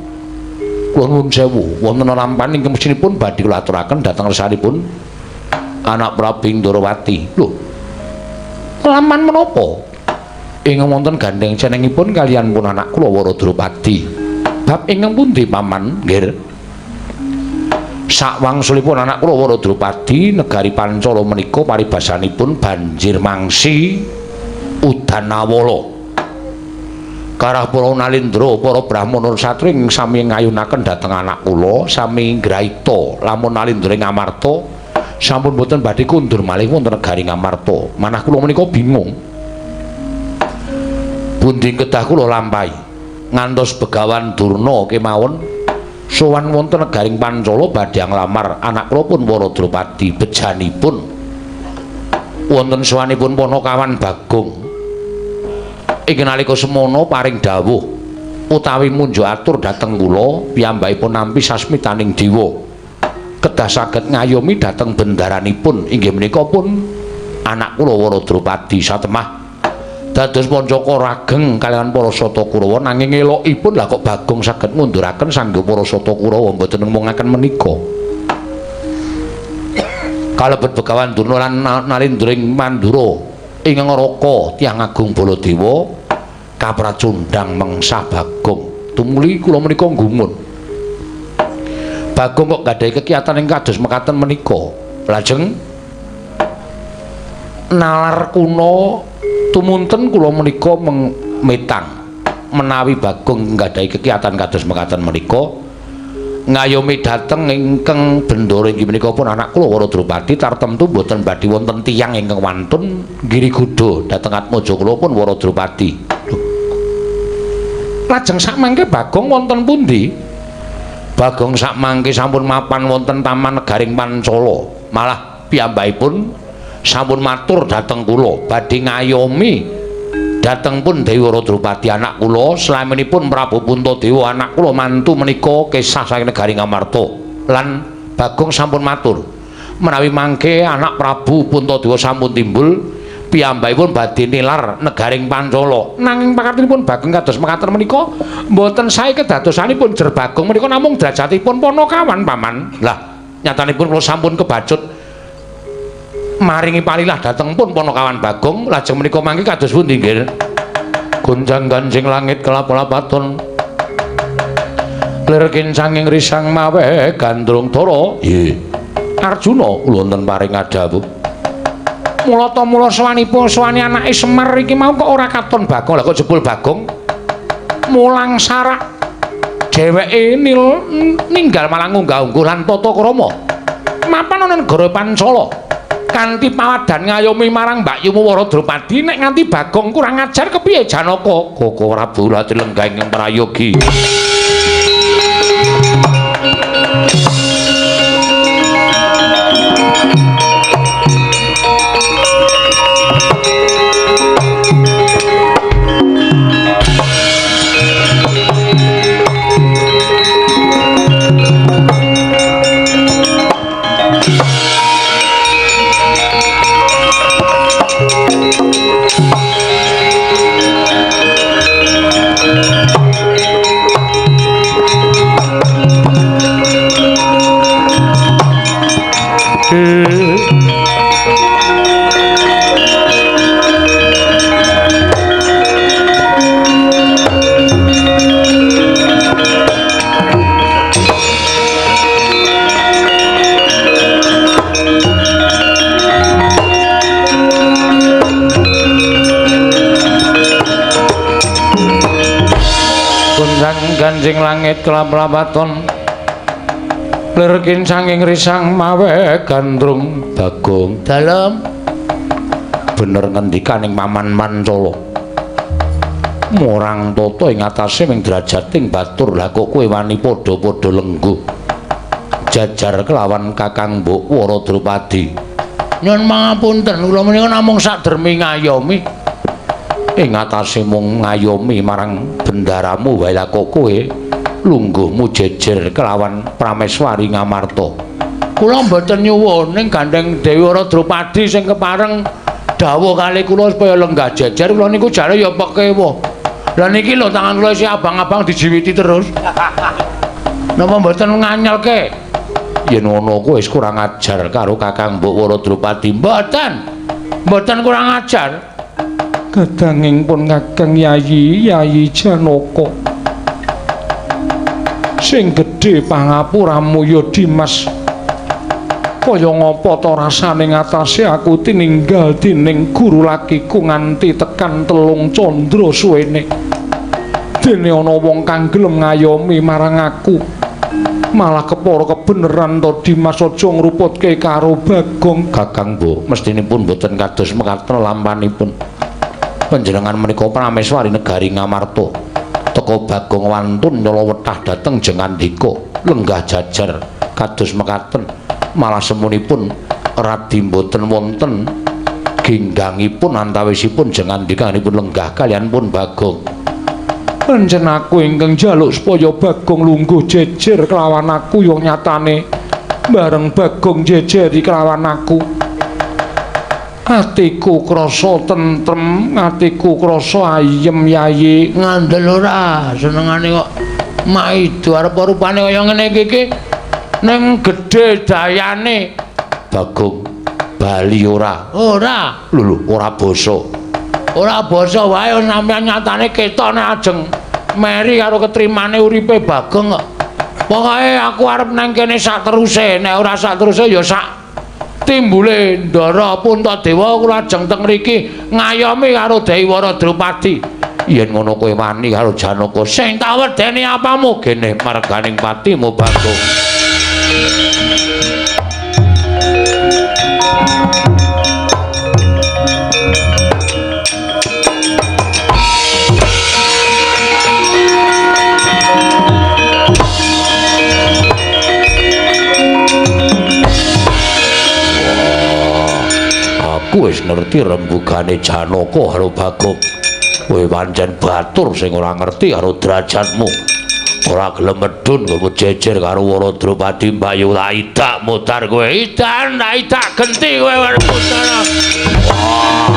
kula nuwun sewu, wonten lampan ingkang mesinipun badhe kula aturaken dhateng resanipun anak Prabu Indrawati. Lho, lampan menapa? Ingkang wonten gandheng cenengipun kaliyan pun anak kula Waradropati. Bab ingkang pundi, paman? Nggih. Sakwangsulipun anak kula Waradropati negari Pancala menika paribasanipun banjir mangsi udan awala. Karah para nalindra, para brahmana satri ing sami ngayunaken dhateng anak kula sami ngraita lamun nalindra ing Amarta sampun boten badhe kundur malih wonten negari Ngamarta. Manah kula menika bingung. Pundi kedah kula lampahi ngantos Begawan Durna kemawon sowan wonten negaring Pancala badhe nglamar anak kula pun Waradropati. Bejanipun wonten sowanipun Panakawan Bagong. Ing nalika semono paring dawuh utawi munjuk atur dhateng kula piyambakipun nampi sasmitaning dewa kedah saged ngayomi dhateng bendaranipun inggih menika pun anak kula Waradropati. Satemah dados pancaka rageng kaliyan para Sata Kurawa, nanging elokipun lah kok Bagong saged ngunduraken sangga para Sata Kurawa mboten nemungaken menika. Kalebet Begawan Durna lan Nalindra ing Mandura ing Ngraka tiyang agung Baladewa kapracundhang mengsah Bagong. Tumuli kula menika gumun. Bagong kok gadhahi kekiyatan ing kados mekaten menika. Lajeng nalar kuna tumunten kula menika metang menawi Bagong nggadahi kekiyatan kados mekaten menika ngayomi dhateng ingkang bendara inggih menika pun anak kula Waradropati tartemtu boten badhe wonten tiyang ingkang wantun nggiri gudha dhateng atmaja kula pun Waradropati. Lajeng sakmangke Bagong wonten pundi? Bagong sakmangke sampun mapan wonten taman negaring Pancala. Malah piyambakipun sampun matur dhateng kula badhe ngayomi dhateng pun Dewi Waradropati anak kula slaminipun Prabu Puntadewa anak kula mantu menika kesah saking negari Ngamarta. Lan Bagong sampun matur menawi mangke anak Prabu Puntadewa sampun timbul piyambakipun badhe nilar negaring Pancala. Nanging pakartinipun Bagong kados mekaten menika mboten sae kedadosanipun jer Bagong menika namung derajatipun Panakawan, paman. Lah nyatanipun kula sampun kebacut maringi palilah dhateng pun Panakawan Bagong. Lajeng menika mangke kados pundi nggih? Gonjang ganjing langit kelap-lapaton lir kincanging risang mawe gandrung dara. Nggih. Arjuna kula wonten paring adhawuh. Mulata mula sowanipun sowani anake Semar iki mau kok ora katon Bagong. Lah kok jebul Bagong mulang sarak dheweke ninggal malah ngunggah-ungguh lan tata krama mapan ana negara Pancala kanthi pawadan ngayomi marang Mbakyumu Waradropati. Nek nganti Bagong kurang ajar kepiye Janaka? Koko Prabu lati lenggah ingkang prayogi. Ganjing langit kelap-lapaton lir kincanging risang mawe gandrung. Bagong dalem bener ngendikaning Paman Mancala. Morang tata ing atase ming drajating batur, lah kok kowe wani padha-padha lengguh jajar kelawan Kakang Mbok Wara Drupadi. Nyuwun pangapunten, kula menika namung sadermi ngayomi. Ing atase mung ngayomi marang bendaramu wae, lah kok kowe lungguhmu jejer kelawan Prameswari Ngamarta. Kula mboten nyuwun ning gandeng Dewi Wara Drupadi sing kepareng dawuh kali kula supaya lenggah jejer, kula niku jare ya pekewa. Lah niki lho tangan kula isih abang-abang dijiwiti terus. Napa mboten nganyelke? Yen ngono kowe wis kurang ajar karo Kakang Mbok Wara Drupadi. Mboten. Mboten kurang ajar. Kadanging pun Kakang Yayi, Yayi Janaka. Sing gedhe pangapuramu ya Dimas. Kaya ngapa ta rasane ngatasé aku tininggal dening guru lakiku nganti tekan 3 candra suwene. Dene ana wong kang gelem ngayomi marang aku. Malah kepara kebeneran to Dimas, aja ngruputke karo Bagong. Kakang Mbok, mestinipun mboten kados mekaten lampanipun. Panjenengan menika Prameswari negari Ngamarta. Teka Bagong wantun nyala wetah dhateng Jengandika, lenggah jajar kados mekaten. Malah semunipun radi mboten wonten ginggangipun antawisipun Jengandikanipun lenggah kaliyan pun Bagong. Pancen aku ingkang njaluk supaya Bagong lungguh jejer kelawan aku, ya nyatane bareng Bagong jejeri kelawan aku. Atiku krasa tentrem, atiku krasa ayem Yayi. Ngandel ora senengane kok maido arep rupane kaya ngene iki iki ning gedhe dayane. Bagong bali ora? Ora. Lho lho, ora basa. Ora basa wae sampeyan nyatane ketok nek ajeng meri karo ketrimane uripe Bagong kok. Pokoke aku arep nang kene sak teruse, nek ora sak teruse ya sak timbule Ndara Puntadewa kula ajeng teng mriki ngayomi karo Dewi Wara Drupadi. Yen ngono kowe wani karo Janaka, sing tak wedeni apamu gene marganing patimu Bagong. Aku wis ngerti rembugane Janaka karo Bagong. Kowe pancen batur sing ora ngerti karo derajatmu. Ora gelem medhun kowe jejer karo Wara Drupadi mbayu tak idak mudhar kowe. Idan tak idak genti kowe Werkudara. Wah.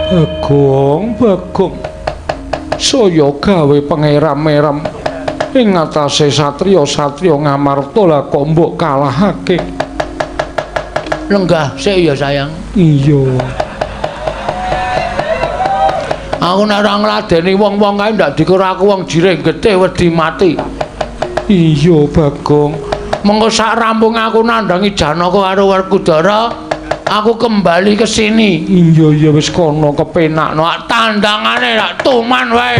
Bagong, Bagong. Saya gawe pangeram-eram ing ngatasé satriya-satriya Ngamarta, lah kok mbok kalahake. Lenggah sik ya sayang. Iya. Aku nek ora ngladeni wong-wong kae ndak dikira aku wong jirih getih wedi mati. Iya Bagong. Mengko sak rampung aku nandhangi Janaka karo Werkudara, aku kembali ke sini. Iya iya wis kono kepenakno tandangane rak tuman wae.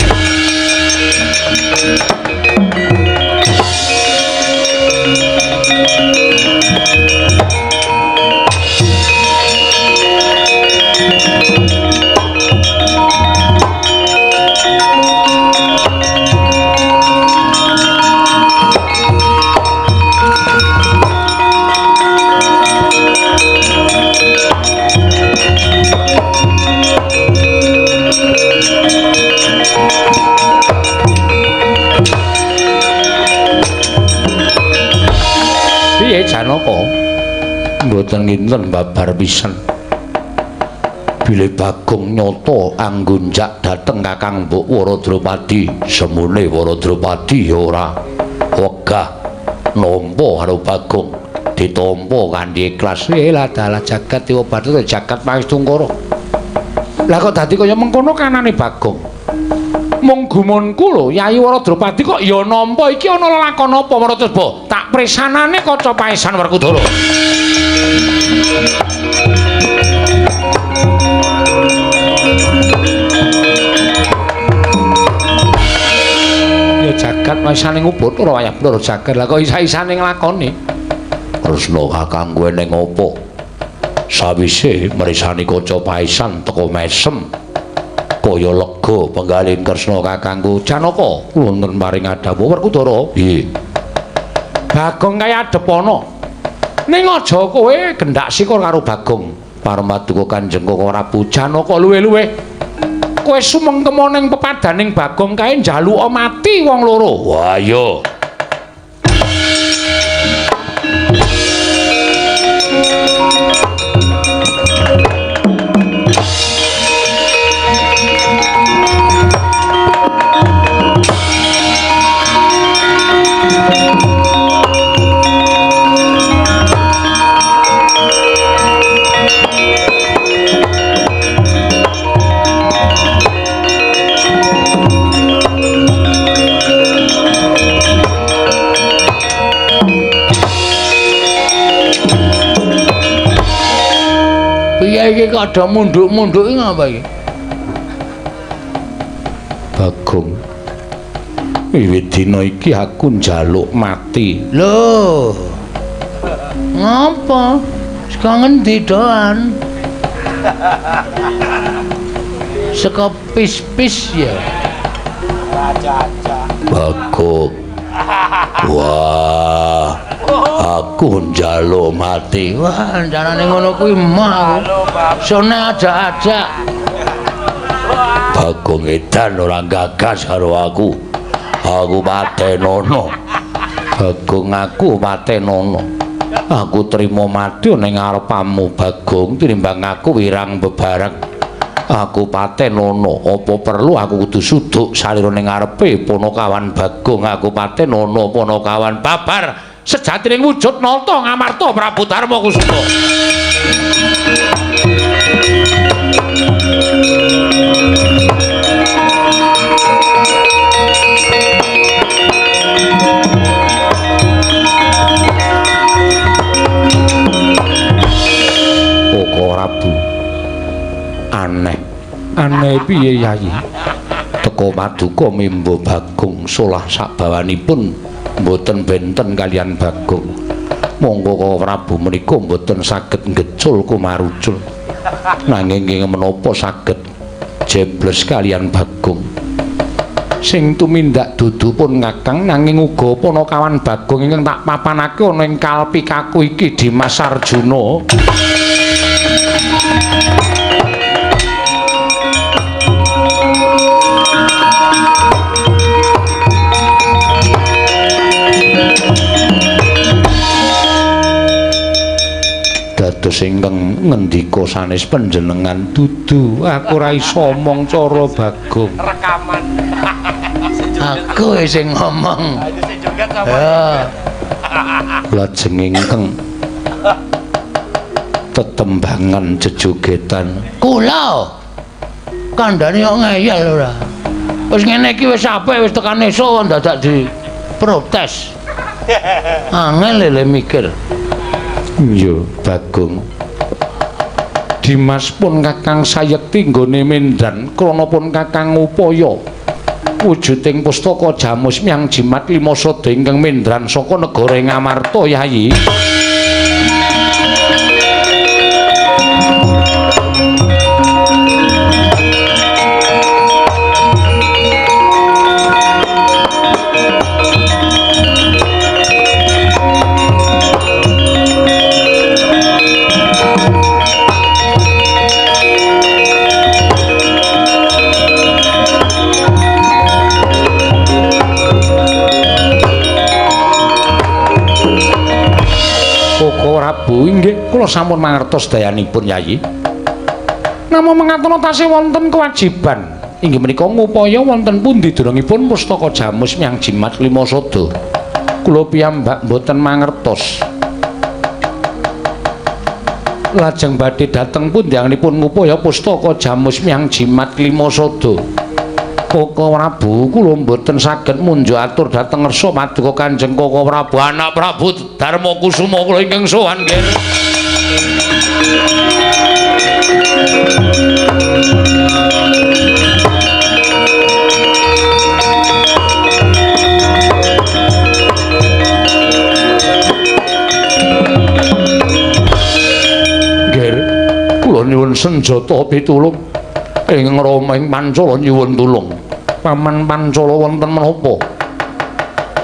Piye Janaka? Mboten nginten babar pisan. Bilih Bagong nyata anggunjak dhateng Kakang Mbok Wara Drupadi, semune Wara Drupadi ya ora wegah nampa karo Bagong, ditampa kanthi ikhlas. Lah dalah jagat dewa bathara jagat pangestungkara. Lah kok dadi kaya mengkono kanane Bagong? Mung gumunku lho, Yayi Waradropati kok ya nampa iki ana lelakon apa Waradresba? Tak presanane kaca paesan Werkudara. Ya jagat maisane ngubathara wayah Bathara Jagat. Lah kok isa-isane nglakoni? Kresna kakangku ning apa? Sawise mresani kaca paesan teka mesem kaya lega penggalih Kresna kakangku. Janaka wonten paring adhawuh Werkudara. Piye? Bagong kaya adepana. Ning aja kowe gendak sikur karo Bagong. Parmaduka Kanjeng Koko Prabu Janaka luwe-luwe. Kowe sumengkema ning pepadaning Bagong kae njaluka mati wong loro. Wah iya. Piye iki kok ada munduk-munduk iki ngapa iki? Bagong, wiwit dina iki aku njaluk mati. Lho. Ngapa? Saka ngendi doan? Saka pis-pis ya. Bagong. Wah, aku njaluk mati. Wah, rencanane ngono kuwi mah aku. Sone ajak-ajak. Bagong edan ora gagas karo aku. Aku patenono. Bagong aku patenono. Aku trimo mati ning ngarepamu Bagong tinimbang aku wirang bebareng. Aku patenono, apa perlu aku kudu suduk salira ning ngarepe Panakawan Bagong. Aku patenono Panakawan babar sejatining wujud nata Ngamarta Prabu Darma Kusuma. Koko Prabu aneh. Aneh piye Yayi? Teka paduka mimba Bagong solah sabawanipun mboten benten kalian Bagong. Monggo Koko Prabu menika mboten saged ngecul kumarucul. Nanging ing menapa saged jebles kalian Bagong. Sing tumindak dudu pun Kakang, nanging uga Panakawan Bagong ingkang tak papanake ana ing kalpikaku iki Dimas Arjuna. Dados ingkang ngendika sanes panjenengan dudu, aku ora iso omong cara Bagong. Rekaman. Aku sing ngomong. Ya. Lajeng ingkang tetembangan jejogetan. Kula kandhane kok ngeyel ora. Wis ngene iki wis apik wis tekan esuk dadak diprotes. Angel lele mikir. Iya, Bagong. Dimas pun Kakang sayekti nggone mendan krana pun Kakang ngupaya wujuding pustaka Jamus Miang Jimat Lima Sada ingkang mendran saka negara Ngamarta Yayi. Prabu inggih kula sampun mangertos dayanipun Yayi. Namung mengatono tasih wonten kewajiban inggih menika ngupaya wonten pundi derengipun pustaka Jamus Miang Jimat Lima Sada. Kula piyambak mboten mangertos. Lajeng badhe dhateng pundi anggenipun ngupaya pustaka Jamus Miang Jimat Lima Sada. Koko Prabu, kula mboten saged munjuk atur dhateng ngersa paduka Kanjeng Koko Prabu. Anak Prabu Darma Kusuma kula ingkang sowan nggih. Nggih, kula nyuwun senjata pitulung. Ing Rama ing Pancala nyuwun tulung. Paman Pancala wonten menapa?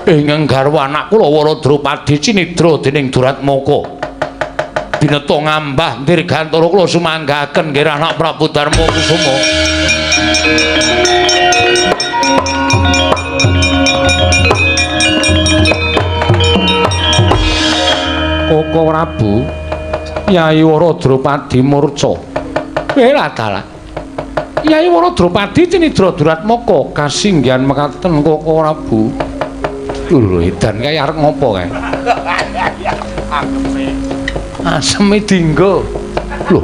Ingkang garwa anak kula Wara Drupadi cinidra dening Duratmaka. Bineta ngambah dirgantara kula sumanggahaken nggih anak Prabu Darma Kusuma. Koko Prabu, Yai Wara Drupadi murca. Welah dalah. Yai Wara Drupadi cinidra Duratmaka kasinggihan mekaten Koko Prabu. Lho edan kae arep ngopo kae? Aseme dinggo. Lho.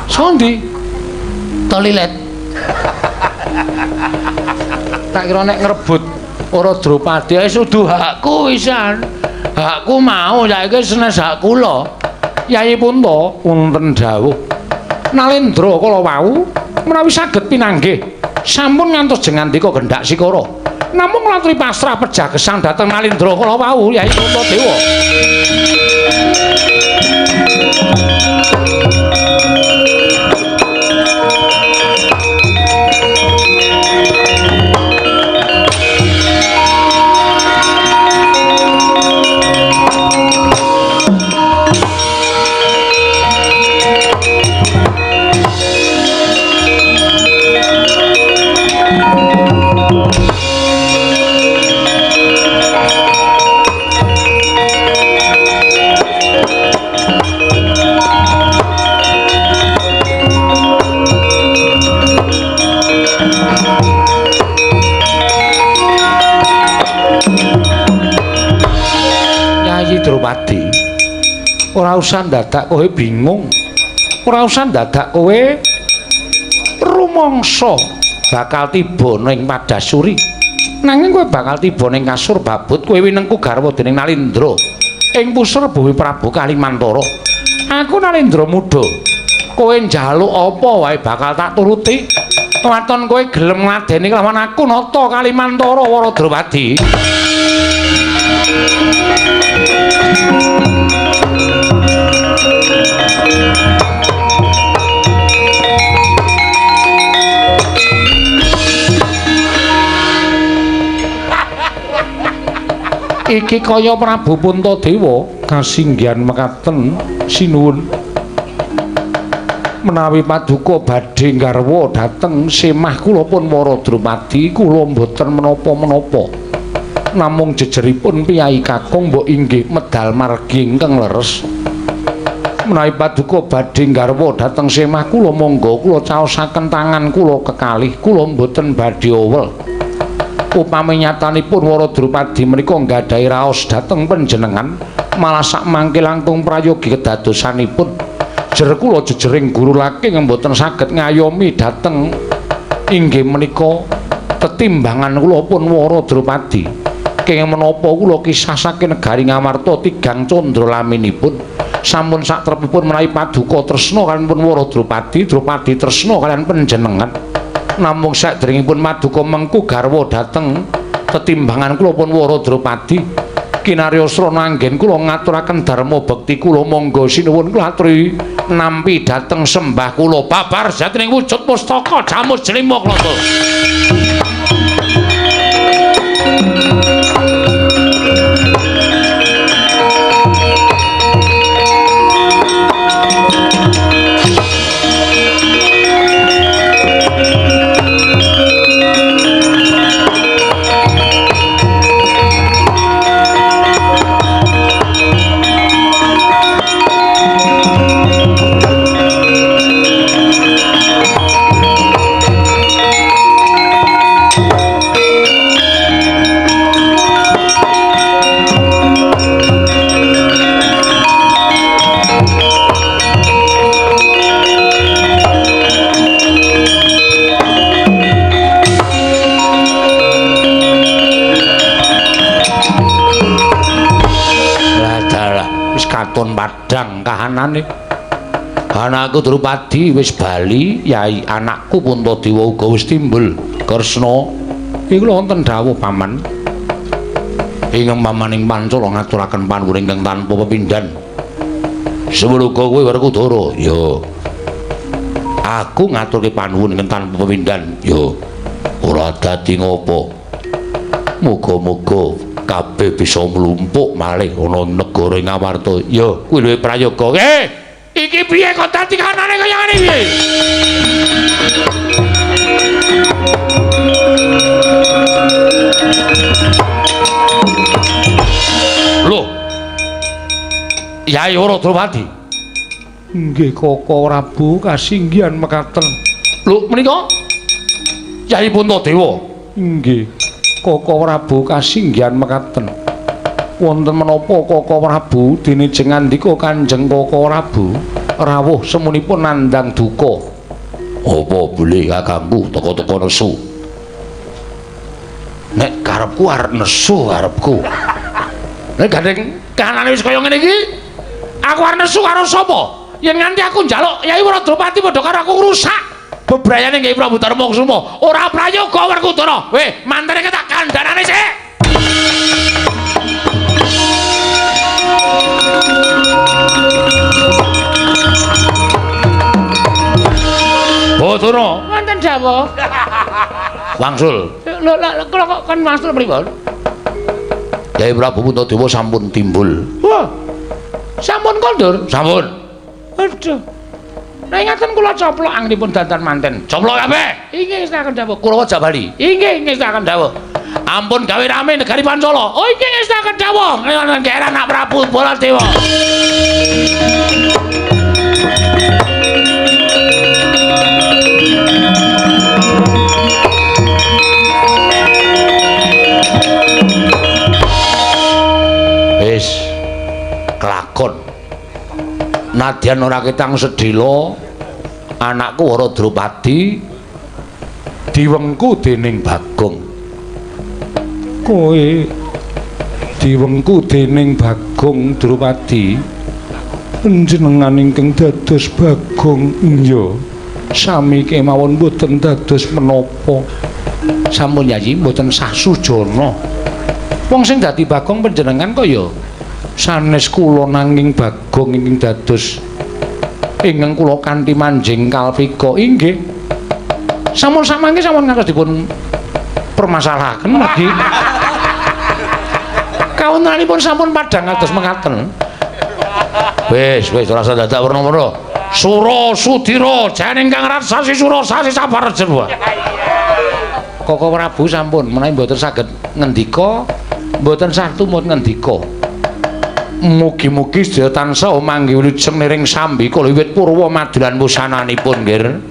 Sondi? Toilet. Tak kira nek ngrebut Wara Drupadi wis udu hakku wisan. Hakku mau saiki senes hak kula. Yai Punta wonten dawuh. Nalendra kala wau menawi saged pinanggih sampun ngantos jengandika gendhak sikara. Namung latri pasrah pejah gesang dhateng Nalendra kala wau Yai Puntadewa. Drupadi, ora usah ndadak kowe bingung, ora usah ndadak kowe rumangsa bakal tiba ning Padasuri. Nanging kowe bakal tiba ning kasur babut, kowe winengku garwa dening Nalindra ing pusar bumi Prabu Kalimantara. Aku Nalindra muda, kowe njaluk apa wae bakal tak turuti. Waton kowe gelem ngladeni kelawan aku nata Kalimantara Wara Drupadi. Iki kaya Prabu Puntadewa kasinggihan mekaten sinuwun. Menawi paduka badhe nggarwa dhateng semah kula pun Wara Drupadi, kula mboten menapa-menapa. Namung jejeripun piyai kakung mbok inggih medal margi ingkang leres. Menawi paduka badhe nggarwa dhateng semah kula monggo kula caosaken tangan kula kekalih, kula mboten badhe owel. Upami nyatanipun Wara Drupadi menika nggadahi raos dhateng panjenengan, malah sak mangke langkung prayogi kedadosanipun. Jer kula jejering guru laking mboten saged ngayomi dhateng inggih menika tetimbangan kula pun Wara Drupadi. Kenging menapa kula kisah saking negari Ngamarta tigang candra laminipun sampun satrepipun menawi paduka tresna kaliyan pun Wara Drupadi, Drupadi tresna kaliyan panjenengan. Namung sakderengipun paduka mengku garwa dhateng tetimbangan kula pun Wara Drupadi, kinarya srana anggen kula ngaturaken dharma bekti kula monggo sinuwun kula aturi nampi dhateng sembah kula babar jatining wujud pustaka jamus jlima klata. Katon padhang kahanane. Anakku Drupadi wis bali, yai anakku Puntadewa uga wis timbul. Kresna, iku lho wonten dawuh paman. Ingkang pamaning Pancala ngaturaken panuwun ingkang tanpa pepindhan. Semono kowe Werkudara? Ya. Aku ngaturke panuwun ingkang tanpa pepindhan. Ya. Ora dadi ngopo. Muga-muga kabeh bisa mlumpuk malih ana negara ing Amarta. Ya, kuwi luwih prayoga. Iki piye kok dadi kanane kaya ngene iki? Lho. Yai Ora Drupadi. Nggih Koko Prabu kasinggihan mekaten. Lho menika Yai Puntadewa. Nggih. Koko Prabu kasinggihan mekaten. Wonten menapa Koko Prabu dene jeng ngandika Kanjeng Koko Prabu rawuh semunipun nandhang duka. Apa boleh kakangku teko-teko nesu? Nek karepku arep nesu karepku. Nek gandeng kahanane wis kaya ngene iki, aku arep nesu karo sapa? Yen nganti aku njaluk Yai Wradropati padha karo aku ngrusak bebrayane Kyai Prabu Darmakusuma. Ora prayoga Werkudara. Weh, mantene tak kandhanane sik. Bathara, wonten dawuh. Wangsul. Lho, lho kula kok kon wangsul pripun? Kyai Prabu Puntadewa sampun timbul. Wah. Sampun kondur? Sampun. Aduh. Nek ngaten kula coplok anggenipun dandan manten. Coplok kabeh. Inggih ngestakaken dawuh. Kula wajah bali. Inggih ngestakaken dawuh. Ampun gawe rame negari Pancala. Oh inggih ngestakaken dawuh. Ngene anak Prabu Baladewa. Wis kelakon. Nadyan ora ketang sedhela, anakku Wara Drupadi diwengku dening Bagong. Kowe diwengku dening Bagong Drupadi. Panjenengan ingkang dados Bagong iya. Sami kemawon mboten dados menapa. Sampun Yayi mboten sah sujana. Wong sing dadi Bagong panjenengan kaya sanes kula nanging Bagong ingkang dados ingkang kula kanthi manjing kalpika inggih. Sampun samangke sampun ngantos dipun permasalahaken lagi. Kawontenanipun sampun padhang kados mekaten. Wis wis ora usah dadak werna-werna. Sura Sudira jane ingkang raksasi sura sasi sabar jewa. Koko Prabu sampun menawi mboten saged ngendika, mboten sah tumut ngendika. Mugi-mugi sedaya tansah manggih wilujeng niring sambi kala wiwit purwa madulan wusananipun nggih.